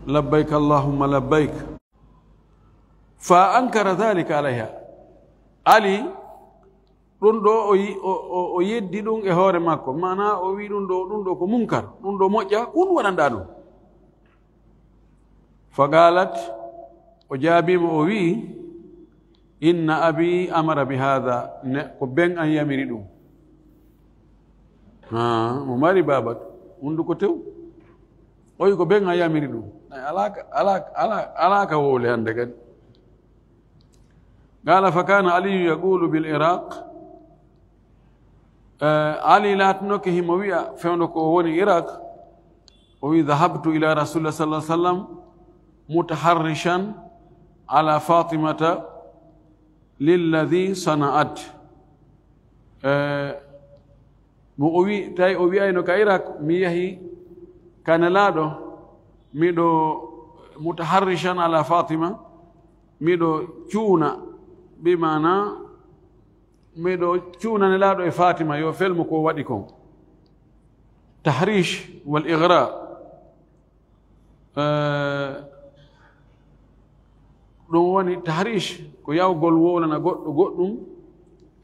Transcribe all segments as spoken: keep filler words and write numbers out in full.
Labbayka Allahumma labbayk. Fa ankara dhalika alayha. Ali, ɗum ɗo o yi-, o, o, o yeddi ɗum e hoore makko. Maana o wi ɗum ɗo, ɗum ɗo ko munkar, ɗum ɗo moƴƴa, kun waɗanɗa ɗum. Fa qalat, o jaabiima, o wi, "Inna abi amara bi hadha." Ne, ko ben an yamiri ɗum. Ha, mo mari baaba, hunduko tew. O wi ko ben an yamiri ɗum. Ay, ala ka, ala, ala, ala ka wowle hannde kadi. Qala fa kana Aliyu yaqulu bil Iraq. Eh, Ali laatinoke himo wi'a fewndo ko o woni Iraq. O wi, "Dhahabtu ila Rasulillah sallallahu alaihi wasallam mutaharrishan ala Fatimata lilladhi sana'at." Eh, mo o wi, tawi o wi'ayno ka Iraq, mi yahi ka Nelaaɗo, miɗo mutaharrishan ala Fatima, miɗo cuuna, bi maana, miɗo cuuna Nelaaɗo e Fatima, yo felmo ko waɗi kon. Tahrish wal igra. Eh, ɗum woni tahrish, ko yawgol wowlana goɗɗo goɗɗum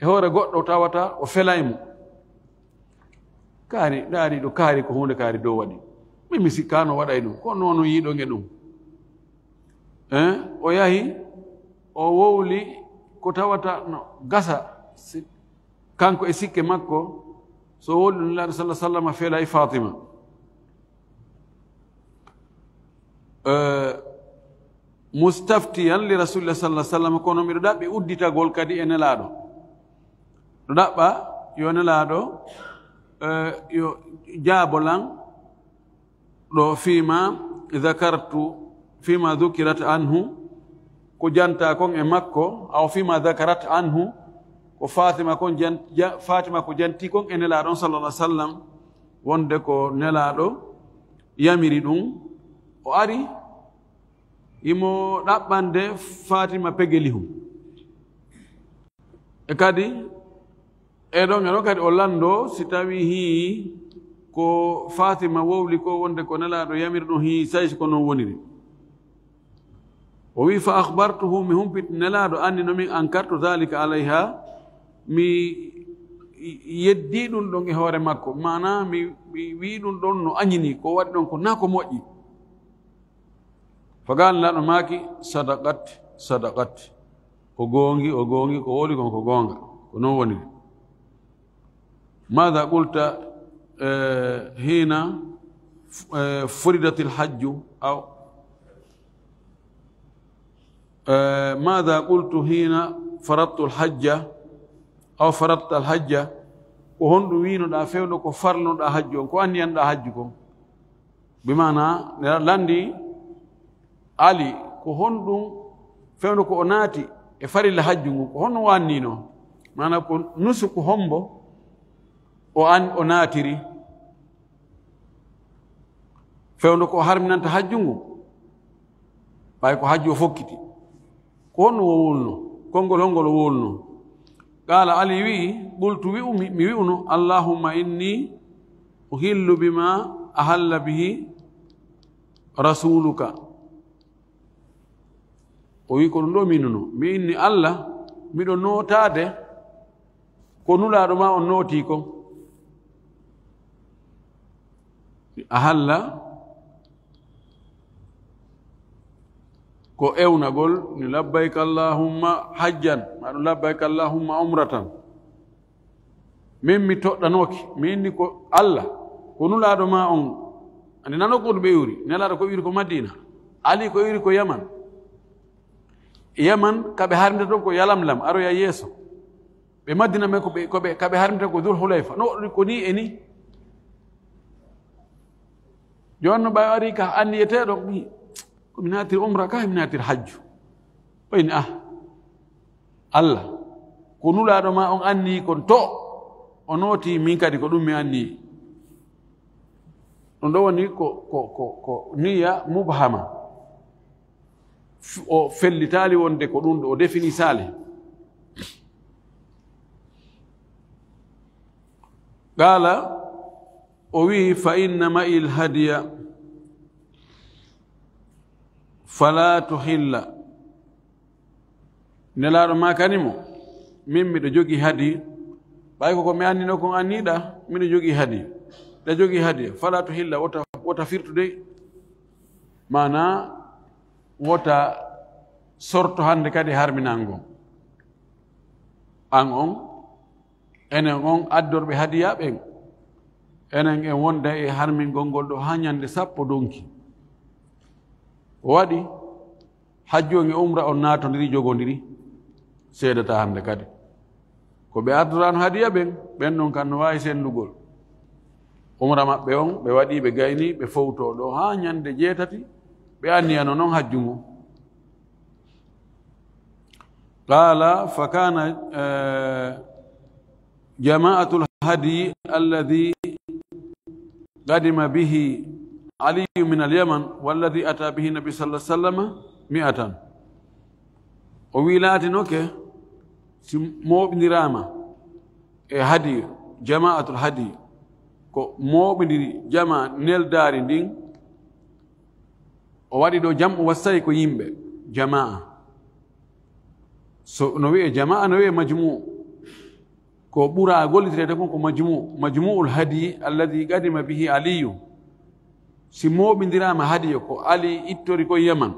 e hoore goɗɗo tawata o felay mo. Kaari, ndaari ɗo kaari ko huunde kaari dow waɗi. Min mi sikkaano waɗay ɗum, ko noon yiɗon e ɗum. Eh, o yahi, o wowli ko tawata no gasa, si-, kanko e sikke makko, so wowli ɗum Nelaaɗo sallallahu alaihi wasallam felay Fatima. Eh, mustaftiyan li Rasulillah sallallahu alaihi wasallam, kono miɗo ɗaɓɓi udditagol kadi e Nelaaɗo. Ɗo ɗaɓɓa yo Nelaaɗo, eh, yo jaabo lan ɗo fima dhakartu, fima dhukirat anhu, ko janta kon e makko, aw fima dhakarat anhu, ko Fatima kon jan-, ja-, Fatima ko janti kon e Nelaaɗo on sallallahu alaihi wasallam, wonde ko Nelaaɗo yamiri ɗum, o ari himo ɗaɓɓande Fatima pegelihum. E kadi, e ɗon, e ɗon kadi o lanndo, si tawi hii ko Fatima wowli ko wonde ko Nelaaɗo yamiri ɗum, hii sayi si ko noon woniri. O wi, "Fa akhbartuhu, mi humpiti Nelaaɗo, anni no min ankartu dhalika alayha, mi yeddi ɗum ɗon e hoore makko, maana mi, mi wi ɗum ɗon no añini, ko waɗi ɗon ko naa ko moƴƴi." Fa qaala, Nelaaɗo maaki, "Sadaqat, sadaqat." O goongi, o goongi, ko wowli kon ko goonga. Ko noon woni. Maada qulta, eh, hiina, eh, furidatil hajju, aw, eh, maada qultu hiina faradtul hajja, aw faradtal hajja? Ko honɗum wiinoɗaa fewndo ko farlonoɗaa hajju on, ko anniyanɗaa hajju kon? Bi maana, ne lanndi Ali, ko honɗum fewndo ko o naati e farilla hajju ngun, ko honno o annino? Maana ko nusuku hombo o an-, o naatiri? Fewndo ko o harminanta hajju ngun, ɓay ko hajju o fokkiti. Ko honno o wowluno? Konngol honngol o wowluno? Qaala, Ali wi'i, "Qultu, wi'u, mi, mi wi'uno, Allahumma inni uhillu bima ahalla bihi rasuluka." O wi'i, "Ko ɗum ɗo mi nuno. Mi inni Allah, miɗo nootaade ko Nulaaɗo ma on nootii kon." Ahalla ko ewnagol ni, "Labbayka Allahumma hajjan," maa ɗum, "Labbayka Allahumma umratan." Min mi toɗɗanooki, mi inni ko Allah, ko Nulaaɗo ma on. Andi nano ko ɗum ɓe iwri. Nelaaɗo ko iwri ko Madina. Ali ko iwri ko Yaman. Yaman, ka ɓe harmita ton ko Yalamlam, aroya yeeso. Ɓe Madina men ko ɓe, ko ɓe, ka ɓe harmita ko Dhul Hulayfa. No waɗi ko ni e ni. Jooni no ɓay ari ka anniyeteeɗo, mi, ko mi naatiri umra ka, mi naatiri hajju. O inni, ah, Allah, ko Nulaaɗo ma on anniyi kon to, o nooti min kadi ko ɗum mi anniyi. Ɗum ɗo woni ko, ko, ko, ko niyya mubhama. F-, o fellitaali wonde ko ɗum ɗo, o definisaali. Qaala, o wi'i, "Fa inna ma'i l-hadiya." Fala tuhilla. Nelaaɗo maakani mo, min miɗo jogii hadi. Ɓay ko ko mi annino kon anniɗa, miɗo jogii hadi. Ɗa jogii hadi. Fala tuhilla, wota, wota firtude. Maana, wota sorto hannde kadi harminango. An on, enen on addorɓe hadiya ɓen, enen en wonda e harmingol ngol ɗo haa ñande sappo donki. O waɗi, hajju on e umra on naatondiri, jogondiri, seedata hannde kadi. Ko ɓe ardorano hadiya ɓen, ɓen ɗon kan no waawi senndugol. Umra maɓɓe on, ɓe waɗi, ɓe gayni, ɓe fowto ɗo haa ñande jeetati, ɓe anniyano non hajju ngun. Qala, fa kana, eh, jama'atul hadi alladhi qadima bihi Aliyu min al-Yaman, walladhi ata bihi Nabi sallallahu alaihi wasallam mi'atan. O wi laatinoke, si mooɓindirama e hadi, jama'atul hadi, ko mooɓindiri jama neldaari ndin, o waɗi ɗo jam'u wassay ko yimɓe, jama'a. So no wi'e jama'a, no wi'e majmu'u. Ko ɓura gollitireede kon ko majmu'u, majmu'ul hadi alladhi qadima bihi Aliyu. Si mooɓindirama hadiyo ko Ali ittori ko Yaman.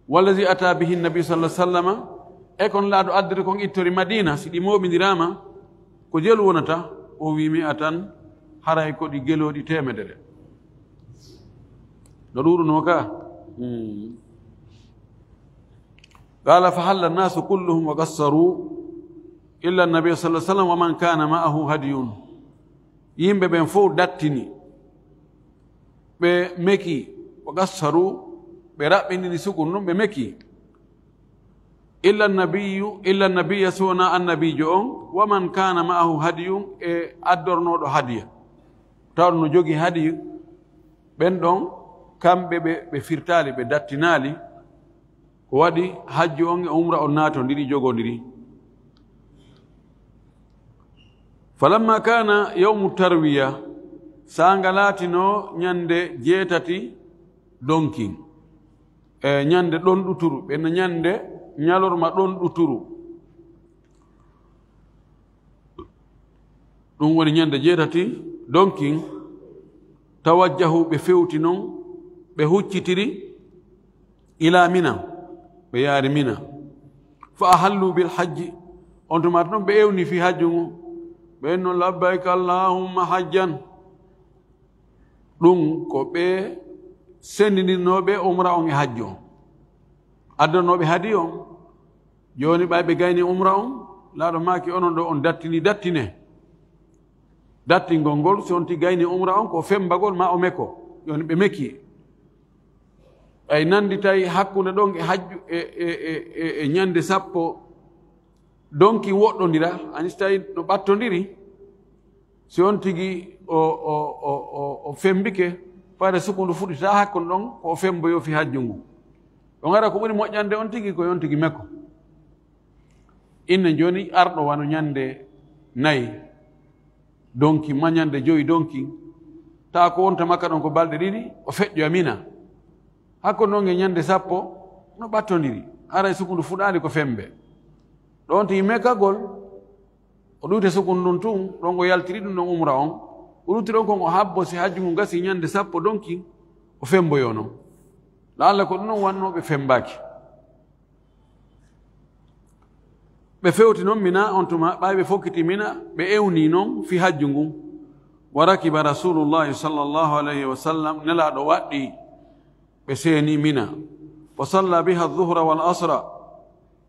Walladhi ata bihi Nabi sallallahu alaihi wasallama, e kon laaɗo addori kon ittori Madina, si ɗi mooɓindirama, ko jelu wonata, o wi mi'atan, haray ko ɗi gelooɗi teemedere. No ɗuuɗuno ka? Hmm. Qala, fa halla an-nasu kulluhum wa qassaru illa an-nabiy sallallahu alaihi wasallam wa man kana ma'ahu hadiyun. Yimɓe ɓen fof dattini, ɓe meki, wa qassaru, ɓe raɓɓindini sukun ɗum, ɓe meki. Illa nabiyyu, illa nabiyya, so wonaa annabiijo on, wa man kana ma'ahu hadiyun, e addornooɗo hadiya. Taw no jogi hadiyu, ɓen ɗon, kamɓe ɓe, ɓe firtaali, ɓe dattinaali. Ko waɗi hajju on e umra on naatondiri, jogondiri. Falamma kana yawmu tarwiya, saanga laatino ñande jeetati donkin, e ñande ɗon ɗuturu, ɓen ñande ñalorma ɗon ɗuturu. Ɗum woni ñande jeetati donkin, tawajjahu, ɓe fewti non, ɓe huccitiri, ila Mina, ɓe yaari Mina. Fa ahallu bil hajji, on tuma ton ɓe ewni fii hajju ngu, ɓe no labbayka allahumma hajjan. Ɗum ko ɓe sendindirnooɓe umra on e hajju on, addannooɓe hadi on. Jooni ɓay ɓe gayni umra on, laaɗo maaki onon ɗo on dattini, dattine. Dattingol ngol, si on ti gayni umra on, ko fembagol ma o meko. Jooni ɓe meki. Ɓay nanditay hakkunde ɗon e hajju e, e, e, e, e ñande sappo donki woɗɗondira, ani si tawi no ɓattondiri, si on tigi o, o, o, o, o fembike, fayda sukundu fuɗɗita hakkunde ɗon, ko o femboyo fii hajju ngu. Ɗon ara ko ɓuri moƴƴande on tigi, ko on tigi meko. Inne jooni arɗo wano ñande nayi donki, ma ñande joyi donki, tawa ko wonta Makka ɗon ko balɗe ɗiɗi, o feƴƴoya Mina. Hakkunde ɗon e ñande sappo, no ɓattondiri, haray sukundu fuɗaali ko fembe. Ɗon tigi mekagol, o ɗuute sukundu ndun tun, ɗon o yaltiri ɗum ɗon umra on. O ɗuuti ɗon kon o habbo si hajju ngu gasi ñande sappo donki, o femboyo non. Laalla ko ɗum non wannoo ɓe fembaaki. Ɓe fewti non Mina on tuma, ɓay ɓe fokkiti Mina, ɓe ewni non fii hajju ngun. Wa rakiba Rasulullahi sallallahu alayhi wa sallam, Nelaaɗo waɗɗi, ɓe seeni Mina. Wa salla biha dhuhra wal asra,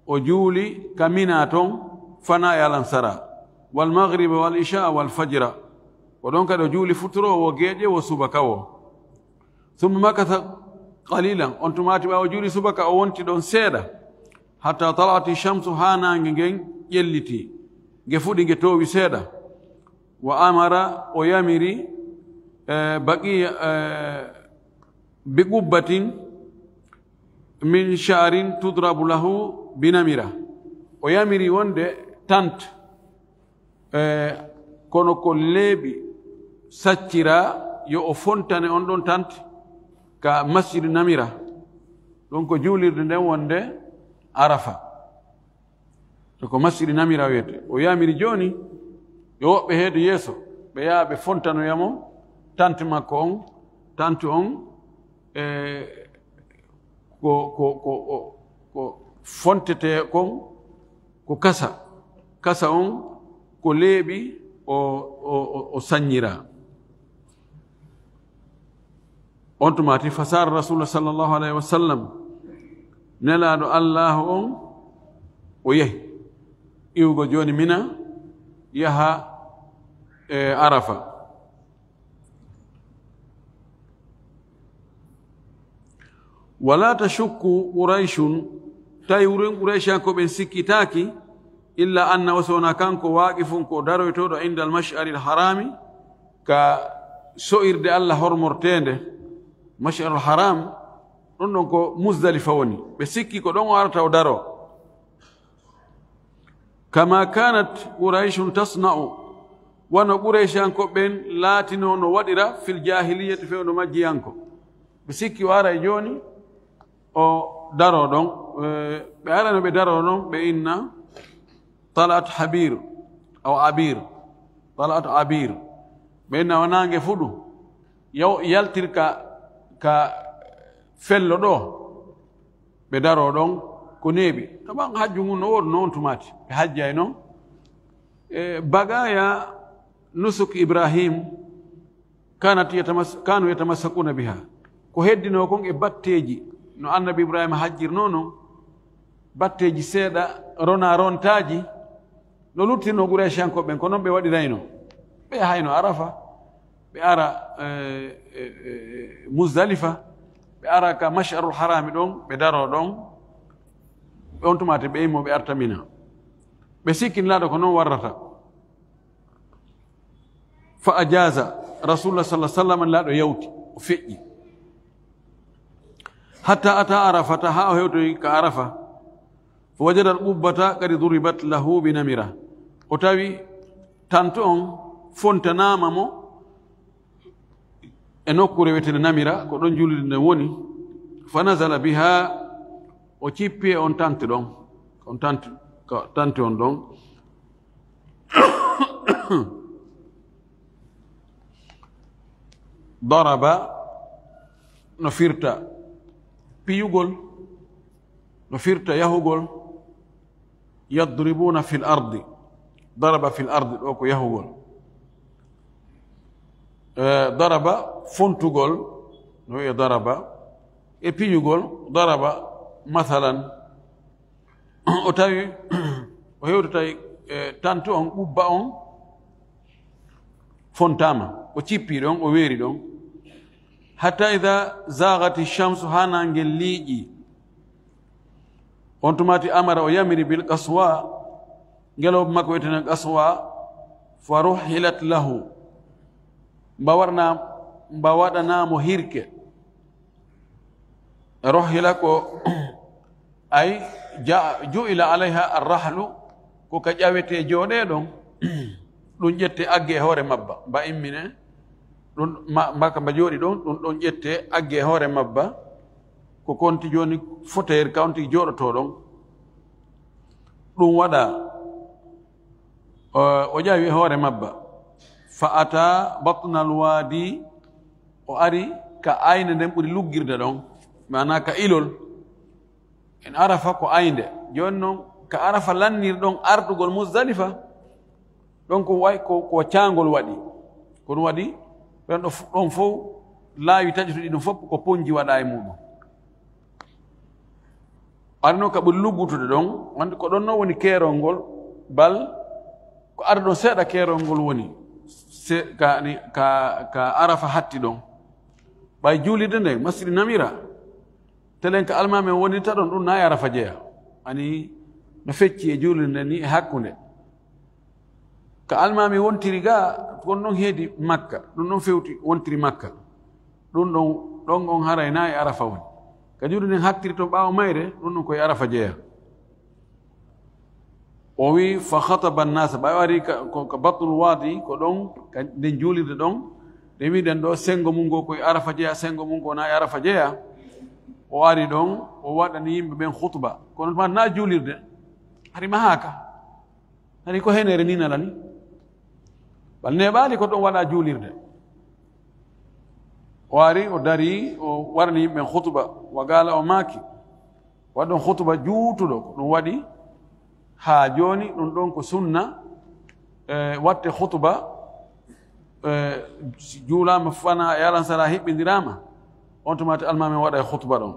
o juuli ka Mina ton, fana e alansara. Wal maghriba wal isha wal fajra, o ɗon kadi o juuli futuro wo geeƴe wo subaka wo. Summa makatha qalilan, on tumaati ɓaawo juuli subaka, o wonti ɗon seeɗa, hatta tala'ati shamsu, haa naange ngen ƴelliti, nge fuɗi, nge toowi seeɗa. Wa amara, o yamiri, eh, baqiya, eh, bi qubbatin min sha'rin tudrabu lahu bi namira. O yamiri wonde tant, eh, kono ko leeɓi saccira, yo o fontane on ɗon tant ka masjidu Namira. Ɗum ko juulirde nden wonde Arafa. To ko Masjidi Namira wiyete. O yamiri jooni, yo woɓɓe heedo yeeso, ɓe yaha ɓe fontanoya mo tanti makko on, tanti on, e ko, ko, ko, ko, ko fontete kon, ko kasa. Kasa on, ko leeɓi o, o, o, o saññira. On tumaati, fasara Rasulullah sallallahu alayhi wa sallam, nelaaɗo Allahu on, o yehi iwgo jooni Mina, yaha e Arafa. Wala tashukku Qurayshun, tawi wurin Qurayshankooɓe ɓen sikkitaaki, illa anna, o sona kanko, waaqifun, ko daroytooɗo, inda al-mash'aril harami, ka so'irde Allah hormorteende, Mash'arul Haram, ɗon ɗon ko Muzdalifa woni. Ɓe sikki ko ɗon o arata o daro. Kama kanat Qurayshun tasna'u, wano Qurayshankooɓe ɓen laatinoo no waɗira fil jahiliyyati, fewndo majjiyanko. Ɓe sikki o aray jooni, o daro ɗon. Eh, ɓe arano ɓe daro ɗon, ɓe inna Talat Habir, aw Abir, Talat Abir. Ɓe inna o naange fuɗu, yaw-, yaltir ka, ka fello ɗo, ɓe daro ɗon ko neeɓi. Taban hajju ngun no woodunoo on tumaati, ɓe hajjay non. E, bagaya nusuk Ibrahim, kanat yatamas-, kanu yatamassakuna biha. Ko heddinoo kon e batteeji, no Annabi Ibrahima hajjirnoo non, batteeji seeɗa, rona rontaaji, no luttirnoo Qurayshankooɓe ɓen, ko non ɓe waɗiraynoo. Ɓe yahayno Arafa, ɓe ara, eh, eh, eh, Muzdalifa, ɓe ara ka Mash'arul Harami ɗon, ɓe daro ɗon, ɓe on tumaati ɓe immo ɓe arta Mina. Ɓe sikki Nelaaɗo ko non warrata. Fa ajaza Rasulullah sallallahu alaihi wasallam, Nelaaɗo yawti, o feƴƴi. Hatta ata Arafata, haa o hewtoyi ka Arafa. Fa wajada al-qubbata qad duribat lahu bi namira. O tawi tanti on fontanaama mo e nokkuure wiyetee Namira, ko ɗon juulirde nden woni. Fa nazala biha, o cippi e on tanti ɗon, on tanti, ka tanti on ɗon. Daraba, no firta piyugol, no firta yahugol. Yadribuna fil ardi. Daraba fil ardi, ɗo ko yahugol. Eh, daraba, fontugol, no wi'e daraba, e piyugol, daraba, masalan, o tawi, o hewtotay, eh, tantu on, ɓubba on, fontaama, o cippi ɗon, o weeri ɗon. Hatta idha zaghati shamsu, haa naange liiƴi. On tumaati amara, o yamiri bil qaswa, ngelooba makko wiyetee qaswa, fa ruhilat lahu. Mba waɗana, mba waɗana mo hirke. Rohila ko, ay, ja-, ju'ila alayha arrahlu, ko ka ƴawetee jooɗee ɗon, ɗum ƴettee aggee hoore mabba, mba immine, ɗum ma-, mba ka mba jooɗi ɗon, ɗum ɗon ƴettee aggee hoore mabba, ko konti jooni foteer ka on tigi jooɗotoo ɗon. Ɗum waɗa, o, o ƴawi hoore mabba, fa ata batnal waadi, o ari ka aynde nden ɓuri luggirde ɗon, maanaa ka ilol. En Arafa ko aynde. Jooni non, ka Arafa lannir ɗon ardugol Muzdalifa, ɗon ko way-, ko, ko caangol waɗi. Ko ɗum waɗi, ɗon ɗo f-, ɗon fof laawi taƴutuɗi ɗum fof ko ponji waɗa e muɗum. Ari non ka ɓuri luggutude ɗon, wonde ko ɗon non woni keerol ngol, bal ko arde ɗon seeɗa keerol ngol woni, se-, ka, ni, ka, ka Arafa hatti ɗon. Ɓay juulirde nde, Masjidi Namira, telen ka almaami en wonirta ɗon, ɗum na e Arafa jeya. Ani no fecci e juulirde nde ni e hakkunde. Ka almaami wontiri ga, kon non heedi Makka, ɗum non fewti wontiri Makka. Ɗum ɗon, ɗon on haray na e Arafa woni. Ka juulirde nden hattiri ton ɓaawo mayre, ɗum ɗon ko e Arafa jeya. O wi, fa khataba an-nasa, ɓay o ari ka, ko, ka Batnul Wadi, ko ɗon, ka nden juulirde ɗon, nde miɗen ɗo, sengo mum ngo ko e Arafa jeya, sengo mum ngo na e Arafa jeya. O ari ɗon, o waɗani yimɓe ɓen khutba. Kono tuma na juulirde. Hari mahaaka. Hari ko henere ni nalani. Bal neɓaali ko ɗon waɗa juulirde. O ari, o dari, o waɗani yimɓe ɓen khutba. Wa gala o maaki. Waɗon khutba juutuɗo. Ko ɗum waɗi haa jooni, ɗum ɗon ko sunna. E, watte khutba, e, si juulaama fana e alansara hiɓɓindirama. On tuma te almaami waɗa e khutba ɗon.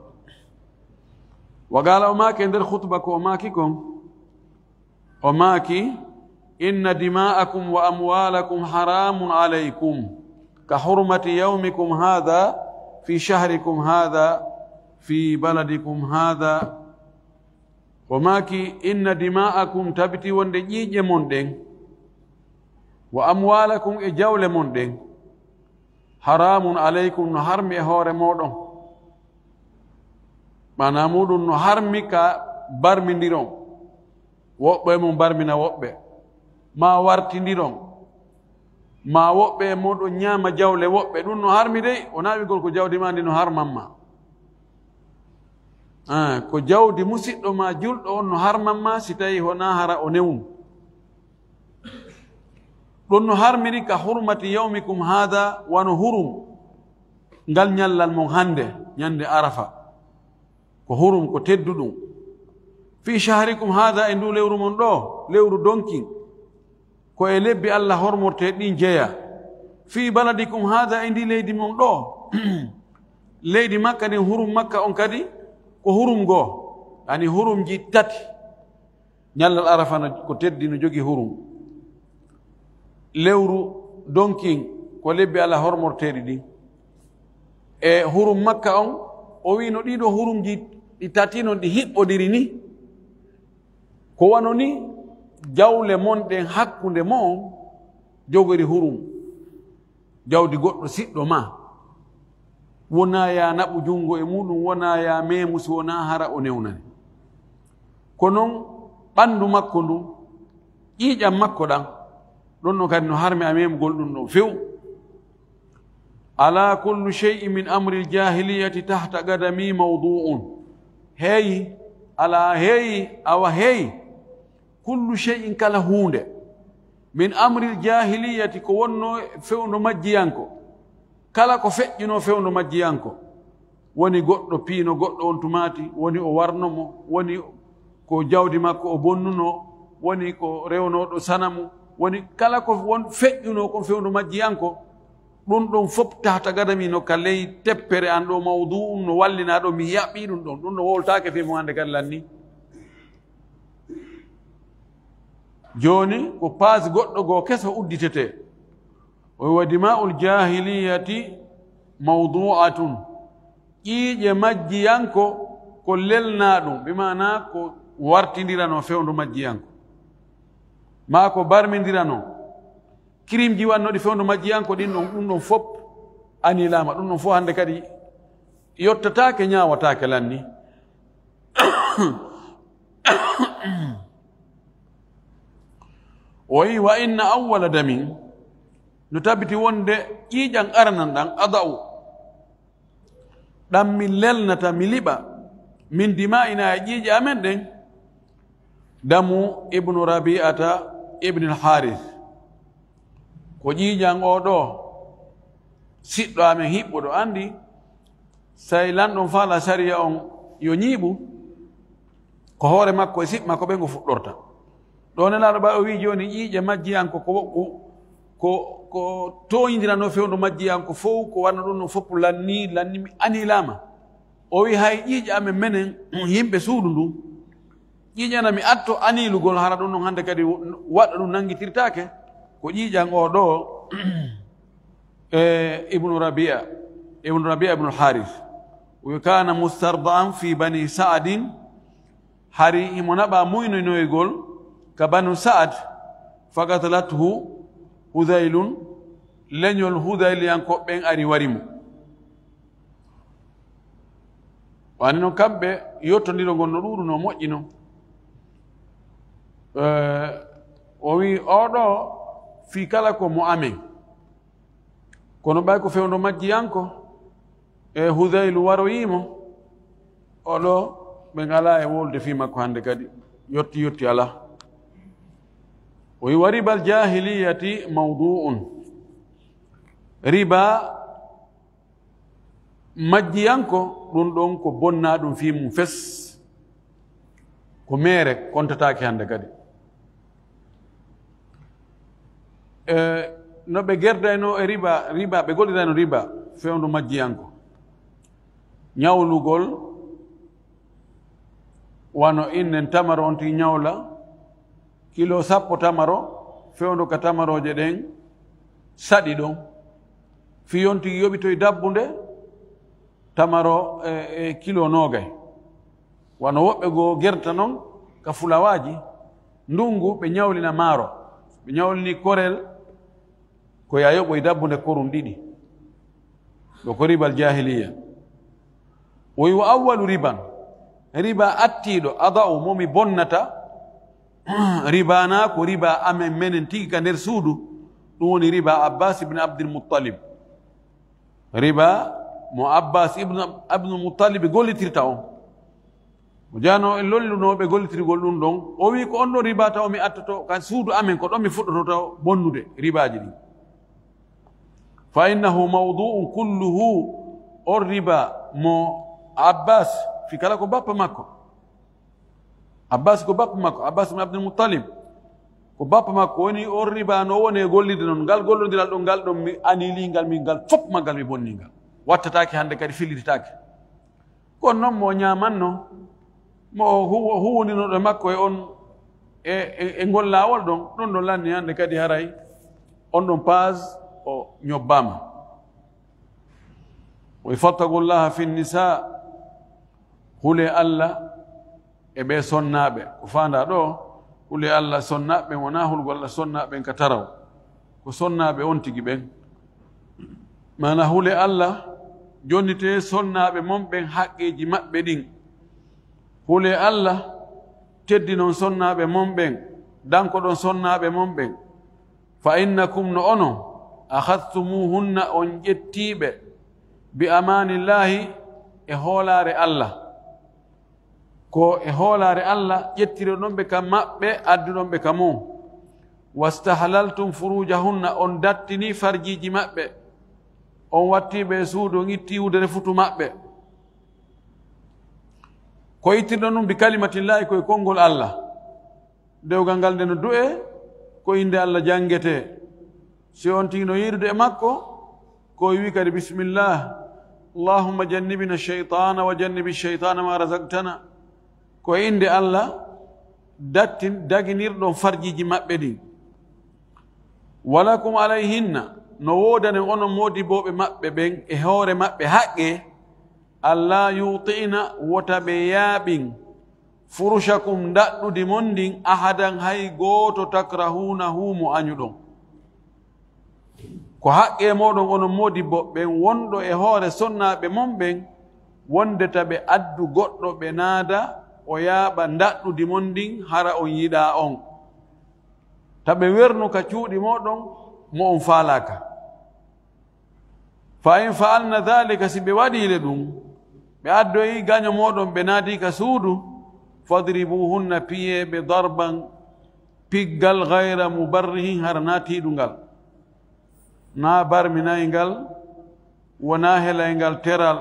Wa gala o maaki e nder khutba ko o maaki kon. O maaki, inna dima'akum wa amwalakum haramun alaykum, ka hurmati yawmikum hadha fi shahrikum hadha fi baladikum hadha. O maaki, inna dima'akum, tabiti wonde ƴiiƴe mon ɗen, wa amwalakum, e jawle mon ɗen, haramun alaykum, no harmi e hoore mooɗon. Maana muɗum no harmi ka barmindiron. Woɓɓe e mon barmina woɓɓe. Ma wartindiron. Ma woɓɓe e moɗon ñaama jawle woɓɓe. Ɗum no harmi dey, o naawigol ko jawdi ma ndi no harman ma. Ah, ko jawdi musiɗɗo ma julɗo on no harman ma si tawi honaa hara o newum. Ɗum no harmiri ka hurmati yawmikum haada, wano hurum ngal ñallal mon hannde, ñande Arafa. Ko hurum, ko tedduɗum. Fii shahrikum haada, e ndu lewru mon ɗo, lewru donkin. Ko e lebbi Allah hormorteeɗi ɗin jeya. Fii baladikum haada, e ndi leydi mon ɗo. Leydi Makka ndin, hurum Makka on kadi, ko hurum goo. Yani hurumji tati. Ñallal Arafa no ko teddi, no jogi hurum. Lewru donkin ko lebbi Allah hormorteeɗi ɗin. E hurum Makka on, o wi'i no ɗiɗo hurumji ɗi tati non ɗi hiɓɓodiri ni. Ko wano ni jawle mon ɗen hakkunde mon jogori hurum. Jawdi goɗɗo siɗɗo ma, wonaa ya naɓu junngo e muɗum, wonaa ya meemu si wonaa hara o newnani. Ko non ɓanndu makko ndun, ƴiiƴam makko ɗan, ɗon no kadi no harmi a memugol ɗum ɗon few. Ala kullu shay'in min amri al-jahiliyyati tahta qadami mawdu'un. Heeyi, ala heeyi, awa heeyi. Kullu shay'in, kala huunde, min amril jaahiliyyati, ko wonnoo e fewndo majjiyanko, kala ko feƴƴunoo fewndo majjiyanko, woni goɗɗo piino goɗɗo on tumaati, woni o warno mo, woni ko jawdi makko o bonnunoo, woni ko rewnooɗo sanamu, woni kala ko won feƴƴunoo kon fewndo majjiyanko, ɗum ɗon fof tahta gadami no ka ley teppere an ɗo, mawdu'un no wallinaa ɗo, mi yaɓɓii ɗum ɗon, ɗum no wowltaake fii mum hannde kadi lanni. Jooni ko paas goɗɗo goo keso udditetee. O wi'a, dima'ul jaahiliyyati mawdu'atun. Ƴiiƴe majjiyanko ko lelnaa ɗum, bi maanaa ko wartindiranoo fewndo majjiyanko. Maa ko barmindiranoo. Kirimji wannooɗi fewndo majjiyanko ɗin ɗon, ɗum ɗon fof anilaama. Ɗum ɗon fof hannde kadi yottataake, ñaawataake lanni. O wi'i, wa inna awwala damin, no tabiti wonde ƴiiƴan aranan ɗan, ada'u, ɗan mi lelnata, mi liɓa, min dima'ina, e ƴiiƴe amen ɗen, damu ibnu Rabi'ata ibnil Haaris. Ko ƴiiƴan oo ɗoo, siɗɗo amen hiɓɓuɗo, anndi, so lanɗo on faala sariya on yo ñiiɓu, ko hoore makko e siɓɓe makko ɓen o fuɗɗorta. Ɗoo Nelaaɗo ɓay o wi'i jooni ƴiiƴe majjiyanko ko, ko, ko, ko tooñindiranoo fewndo majjiyanko fow, ko wano ɗum no fof lanni, lanni mi anilaama. O wi'i hay ƴiiƴe amen menen yimɓe suudu ndun, ƴiiƴana mi atto anilugol, hara ɗum ɗon hannde kadi waɗa ɗum nanngitirtaake. Ko ƴiiƴan oo ɗoo, e Ibnu Rabi'a, Ibnu Rabi'a Ibnul Haaris. Wa kana mustarda'an fi bani Sa'adin, hari himo naɓa muyninoygol ka Banu Sa'ad, faqatalathu Hudhaylun, leñol Hudhayliyankooɓe ɓen ari wari mo. Wani non kamɓe yottondirol ngol no ɗuuɗunoo, moƴƴi non. Eh, o wi'i, oo ɗoo fii kala ko mo amen. Kono ɓay ko fewndo majjiyanko, e Hudaylu waroyii mo, Oɗo ɓe ngalaa e wolde fii makko hannde kadi. Yotti, yotti alaa. O wi: "Wa ribal jaahiliyati mawdu'un." Riba majjiyanko, ɗum ɗon ko bonnaa ɗum fii mum fes. Ko meere kontataake hannde kadi. E, no ɓe gerdaynoo e riba, riba, ɓe gollirayno riba, fewndo majjiyanko. Ñawlugol, wano innen tamaro on tigi ñawla, kilo sappo tamaro, fewndo ka tamarooje ɗen saɗi ɗon. Fii on tigi yoɓitoy dabbunde, tamaro e, e kilo noogay. Wano woɓɓe goo gerta non ka fulawaaji, ndungu ɓe ñawlina maaro, ɓe ñawlini korel, ko ya yoɓoy dabbunde korum ɗiɗi. Ɗo ko ribal jaahiliya. O wi: "Wa awwalu riban." Riba attiiɗo, ada'u, mo mi bonnata, riba na ko riba amen menen tigi ka nder suudu, ɗum woni riba Abbas ibn Abdul Muttalib. Riba mo Abbas ibn Abdul Muttalib gollitirta on. Mo jaano en lollunooɓe gollitirgol ɗum ɗon, o wi: "Ko on ɗon riba taw mi attoto ka suudu amen, ko ɗon mi fuɗɗoto taw bonnude ribaaji ɗin." "Fa innahu mawdu'un kulluhu." On riba mo Abbas, fii kala ko bappa makko. Abbas ko bappa makko, Abbas ibn Abdul Muttalib. Ko bappa makko woni on riba no woni e gollirde non. Ngal gollondiral ɗon, ngal ɗon mi anili ngal, min ngal fof maggal mi bonni ngal. Wattataake hannde kadi fillititaake. Kono noon mo ñaamanno, mo huwo-, huwondinooɗo e makko e on, e, e, e ngol laawol ɗon, ɗum ɗon lanni hannde kadi haray on ɗon paas o ñobbaama. O wi: "Fattaqullaha fin nisa." Hule Allah e ɓee sonnaaɓe. Ko faandaa ɗoo, hule Allah sonnaaɓe ɓen wonaa hulgol Allah sonnaaɓe ɓen ka taraw. Ko sonnaaɓe on tigi ɓen. Maana hule Allah, jonnitee sonnaaɓe mon ɓen haqqeeji maɓɓe ɗin. Hule Allah, teddinon sonnaaɓe mon ɓen, dankoɗon sonnaaɓe mon ɓen. "Fa innakum", no onon, "akhadhtumuhunna", on ƴettii ɓe, "bi amaanillahi", e hoolaare Allah. Ko e hoolaare Allah ƴettiroɗon ɓe ka maɓɓe, adduɗon ɓe ka mum. "Wastahlaltum furujahunna", on dattini farjiiji maɓɓe. On watti ɓe e suudu, on itti wudere futu maɓɓe. Ko ittirɗon ɗum? "Bi kalimatillahi", ko e konngol Allah. Dewgal ngal nde no du'ee, ko innde Allah janngetee. Si on tigi no yiidude e makko, ko o wi kadi: "Bismillah, Allahumma jannibna shaytana wa jannibi shaytana ma razaqtana." Ko e innde Allah dattin-, daginirɗon farjiiji maɓɓe ɗin. "Walakum alayhinna", no woodani onon moodibooɓe maɓɓe ɓen e hoore maɓɓe haqqe, "alla yuti'na", wota ɓe yaaɓin, "furushakum", ndaɗɗudi mon ndin, "ahadan", hay gooto, "takrahunahu", mo añuɗon. Ko haqqee mooɗon onon moodibbo ɓen wonɗo e hoore sonnaaɓe mon ɓen, wonde ta ɓe addu goɗɗo ɓe naada o yaaɓa ndaɗɗudi mon ndin hara on yiɗaa on. Ta ɓe wernu ka cuuɗi mooɗon mo on faalaaka. Fa in fa'alna dhalika, si ɓe waɗii le ɗum, ɓe addoyi gaño mooɗon ɓe naadii ka suudu, fadribuhunna, piyee ɓe, darban, piggal, ghayra mubarrihin, hara naa tiiɗungal, naa barminayngal, wonaa helayngal teral,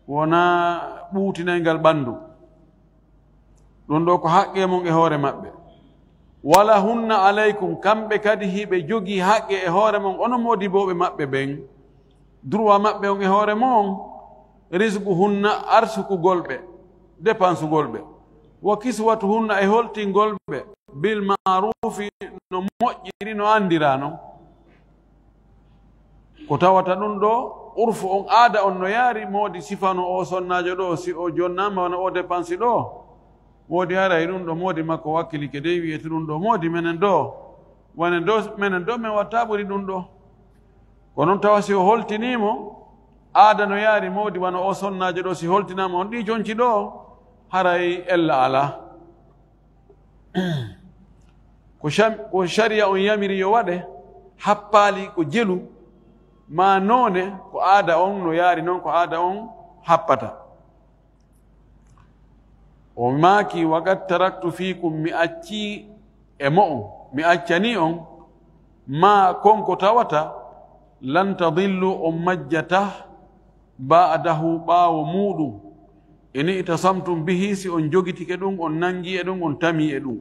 wonaa ɓuutinayngal ɓanndu. Ɗum ɗoo ko haqqee mon e hoore maɓɓe. Wala hunna alaykum, kamɓe kadi hiɓe jogii haqqe e hoore mon, onon moodibooɓe maɓɓe ɓen. Droit maɓɓe on e hoore mon, rizquhunna, arsukugol ɓe, dépensugol ɓe. Wa kiswatuhunna, e holtingol ɓe, bil ma'rufi, no moƴƴiri, no anndiraa non. Ko tawata ɗum ɗoo, urfu on, aada on no yaari, moodi sifano o sonnaajo ɗoo, si o jonnaama wano o dépense ɗoo, moodi haray ɗum ɗoo, moodi makko wakkilike dey, wiyete ɗum ɗoo, moodi menen ɗoo, wanen ɗoo, menen ɗoo, men watta ɓuri ɗum ɗoo. Ko noon tawa si o holtinii mo, aada no yaari moodi wano o sonnaajo ɗoo, si holtinaama on ɗii conci ɗoo, haray ella alaa. Ko sham-, ko shari'a on yamiri yo waɗe, happaali ko jelu, maa noone, ko aada on no yaari non, ko aada on happata. O maaki, "Wa qad taraktu fiikum," mi accii e mo'on, mi accanii on, "maa," kon ko tawata, "lan tadillu," on majjatah, "ba'dahu," ɓaawo muuɗum, "in i'tasamtum bihi," si on jogitike ɗum, on nangii e ɗum, on tamii e ɗum.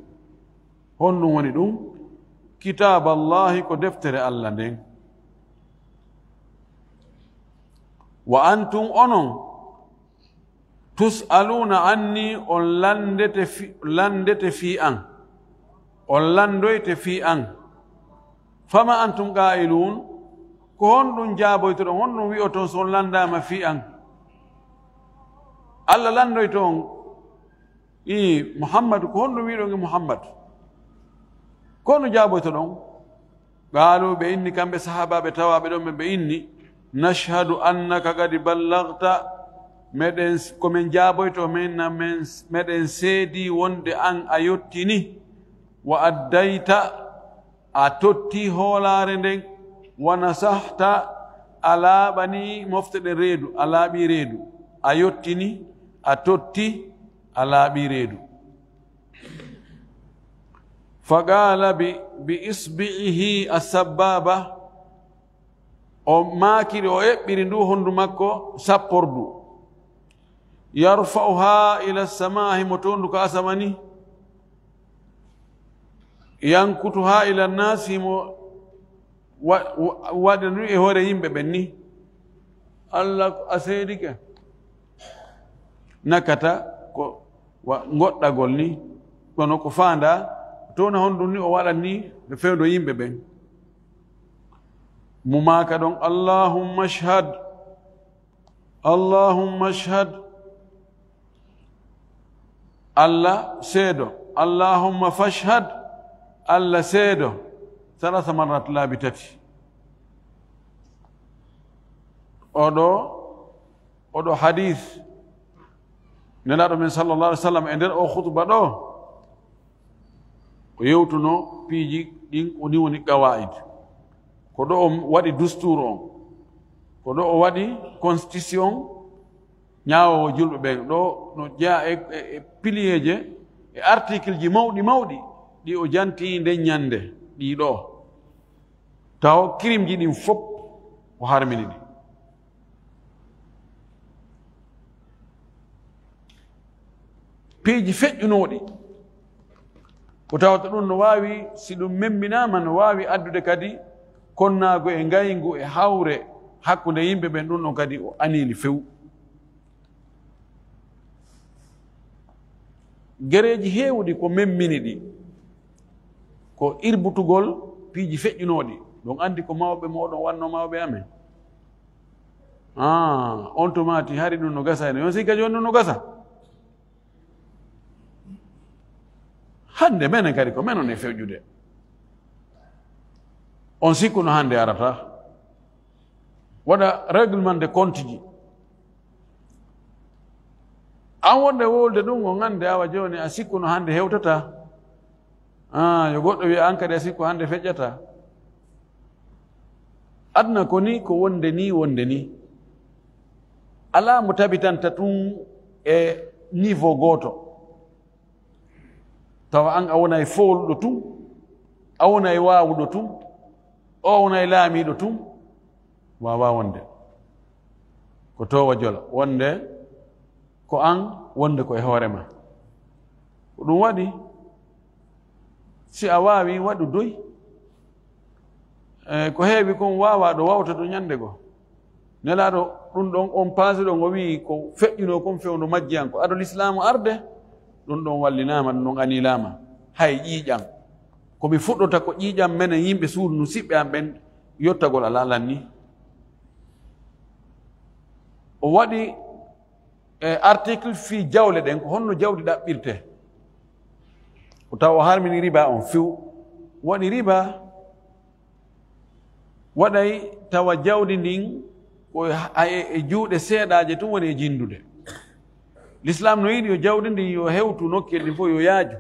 Honɗum woni ɗum? "Kitaaballahi," ko deftere Allah nden. "Wa antum," onon, "tus'aluuna anni," on lanndete fi-, lanndete fii an. On lanndoyte fii an. "Fama antum qaa'iluun," ko honɗum jaaboytoɗon, honɗum wi'oton si on lanndaama fii an? Allah lanndoyto on, ii, Muhammadu, ko honɗum wi'uɗon e Muhammadu? Ko honɗum jaaboytoɗon? Qaaluu, ɓe inni kamɓe sahaabaaɓe tawaaɓe ɗon ɓe, ɓe inni, "Nashhadu annaka qad ballaghta," meɗen, ko men jaaboyto, men, na men, meɗen seedii wonde an a yottini, "wa addayta," a tottii hoolaare nden, "wa nasahta," a laaɓanii mofte ɗen reedu, a laaɓii reedu, a yottini, a totti, a laaɓii reedu. Fa qaala bi, bi isbi'ihi as-sabbaaba, o maakiri, o eɓɓiri ndu honndu makko sappordu. Yarfa'uhaa ila as-samaa'i, himo toondu ka asama ni. Yankutuhaa ila an-naas, himo wa-, wa-, waɗa ndu e hoore yimɓe ɓen ni. Allah ko a seedike. Nakata ko wa-, ngoɗɗagol ni, kono ko faandaa, towna honɗun ni o waɗan ni no fewndo yimɓe ɓen. Mo maaka ɗon, "Allahumma ashhad, Allahumma ashhad." Allah seedo. "Allahumma fashhad." Allah seedo. Salasa marrat, laabi tati. Oɗo, oɗo hadith, Nelaaɗo men sallallahu alaihi wasallam e nder o khutba ɗo, o yewtuno piiji ɗin, ko ni woni qawaid. Ko ɗo o waɗi dustur on, ko ɗo o waɗi constitution ñaawoowo julɓe ɓen. Ɗo no jeyaa e, e, e piliyeeje, e article ji mawɗi mawɗi, ɗi o janti nden ñande, ɗi ɗo. Taw kirimji ɗin fop o harmini ɗi. Piiji feƴƴunooɗi, ko tawata ɗum no waawi, si ɗum memminaama, no waawi addude kadi konnaagu e ngayngu e hawre hakkunde yimɓe ɓen, ɗum ɗon kadi o aniili few. Gereeji heewuɗi ko memmini ɗi, ko irbutugol piiji feƴƴunooɗi. Ɗum anndi ko mawɓe mooɗon wanno mawɓe amen. Ah, on tumaati hari ɗum no gasa ene. On sikka jooni ɗum no gasa. Hannde menen kadi ko men on e feƴƴude. On sikkuno hannde arata. Waɗa règlement de compte ji. An wonde wowlude ɗum, on hannde awa jooni a sikkuno hannde hewtata. Ah, yo goɗɗo wiya an kadi a sikku hannde feƴƴata. Aduna ko ni, ko wonde ni, wonde ni. Alaa mo tabitanta tun e niveau gooto. Tawa an a wonay fooluɗo tun, a wonay waawuɗo tun, o wonay laamiiɗo tun, waawaa wonde. Ko toowa jola, wonde ko an, wonde ko e hoore ma. Ko ɗum waɗi, si a waawi, waɗu doy. E, ko heewi kon waawaa ɗo wawta to ñande goo. Nelaaɗo ɗum ɗon, on paasi ɗon, o wi'i ko feƴƴunoo kon fewndo majji an, ko ado lislaamu arde, ɗum ɗon wallinaama, ɗum ɗon aniilaama. Hay ƴiiƴam. Ko mi fuɗɗota ko ƴiiƴam menen yimɓe suudu ndu siɓɓe am ɓen yottagol alaa lan ni. O waɗi, e, article fii jawle ɗen, ko honno jawdi ɗaɓɓirte. O tawa o harmini riba on few. Waɗi riba, waɗay tawa jawdi ndin ko e, e, e juuɗe seeɗaaje tun woni e jindude. L'islam no yiɗi yo jawdi ndin yo hewtu nokkeli ɗin fof, yo yaaju.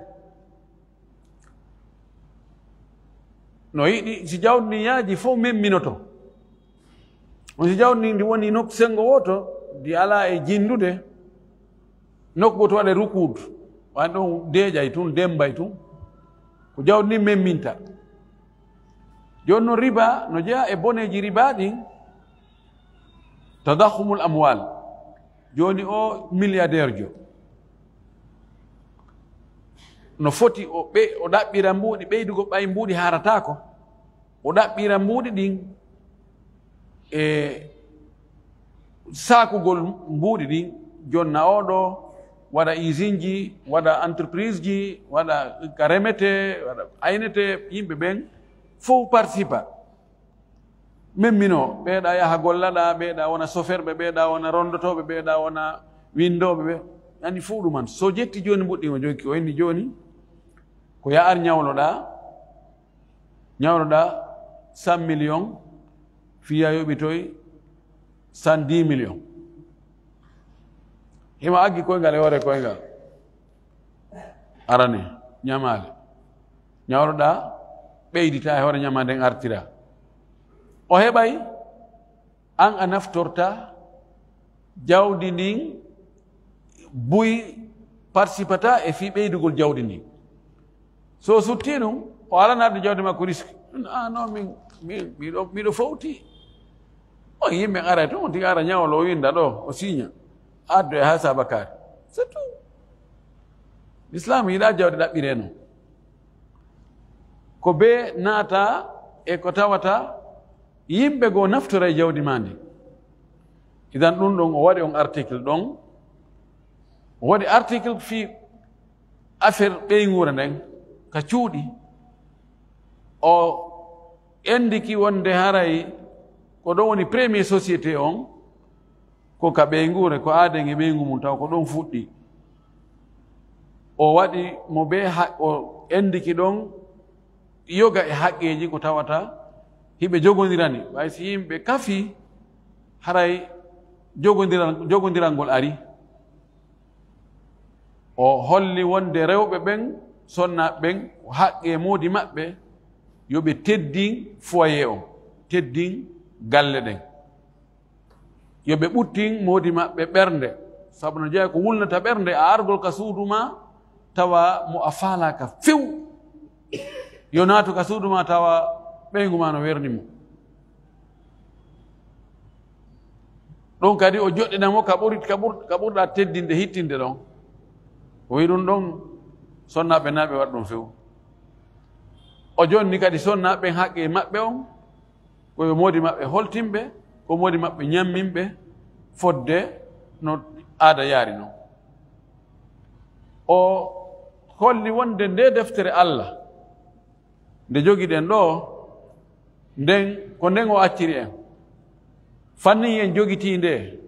No yiɗi, si jawdi ndin yaaji, fof memminoto. On si jawdi ndin ndi woni nokku senngo wooto, ndi alaa e jindude, nokku gooto waɗa rukuudu. Wan ɗon deeƴay tun, demmbay tun. Ko jawdi ndin memminta. Jooni non riba no jeyaa e boneeji riba ɗin. Tadahumul amwal. Jooni o milliardaire jo no foti o ɓe-, o ɗaɓɓira mbuuɗi ɓeydugol ɓay mbuuɗi haarataako. O ɗaɓɓira mbuuɗi ɗin e saakugol mbuuɗi ɗin, jonna oɗo, waɗa usine ji, waɗa entreprise ji, waɗa ka remete, waɗa aynete, yimɓe ɓen fow participa. Memmino, ɓeeɗa yaha gollaɗa, ɓeeɗa wona soferɓe, ɓeeɗa wona rondotooɓe, ɓeeɗa wona winndooɓe, ɓe ani fow ɗuman. So jetti jooni mbuuɗi ɗin o jokki, o inni jooni ko ya ar ñawloɗa, ñawloɗa cent millions, fiya yoɓitoy cent dix millions. Hima aggi koyngal e hoore koyngal. Arane, ñamaale. Ñawloɗa, ɓeydita e hoore ñamaande nden artira. O heɓay, an a naftorta jawdi ndin, buy participata e fii ɓeydugol jawdi ndin. So o sutti ɗum, o alanaade jawdi makko risque. Ah non, min, min, miɗo, miɗo fowti. O yimɓe ara to, on tigi ara ñawlo, o winda ɗo, o siña. Addo e ha sabakaari. C'est tout. L'islam yiɗa jawdi ɗaɓɓire non. Ko be naata e ko tawata yimɓe goo naftora e jawdi ma ndi. Idan ɗum ɗon o waɗi on article ɗon. O waɗi article fii affaire ɓeynguure nden ka cuuɗi. O endiki wonde haray ko ɗon woni premier société on, ko ka ɓeynguure, ko aaden e ɓeyngu mum taw ko ɗon fuɗɗi. O waɗi mo be ha-, o endiki ɗon yoga e haqqeeji ko tawata hiɓe jogondirani. Ɓay si yimɓe kafi, haray jogondiral-, jogondirangol ari. O holli wonde rewɓe ɓen, sonnaaɓe ɓen, ko haqqe moodi maɓɓe, yo ɓe teddin foyer on, teddin galle ɗen. Yo ɓe ɓuttin moodi maɓɓe ɓernde, sabu no jeyaa ko wulnata ɓernde, a argol ka suudu ma, tawa mo a faalaaka few. Yo naatu ka suudu ma, tawa ɓeyngu ma no werni mo. Ɗum kadi o joɗɗina mo ka ɓuri, ka ɓur-, ka ɓurɗa teddinde, hittinde ɗon. O wi'i ɗum ɗon, sonnaaɓe naa ɓe waɗa ɗum few. O jonni kadi sonnaaɓe ɓen haqqe maɓɓe on, ko yo moodi maɓɓe holtinɓe, ko moodi maɓɓe ñamminɓe, fodde no aada yaari non. O holli wonde nde deftere Allah, nde jogiɗen ɗo, nden, ko nden o acciri en. Fannin en jogitii nde,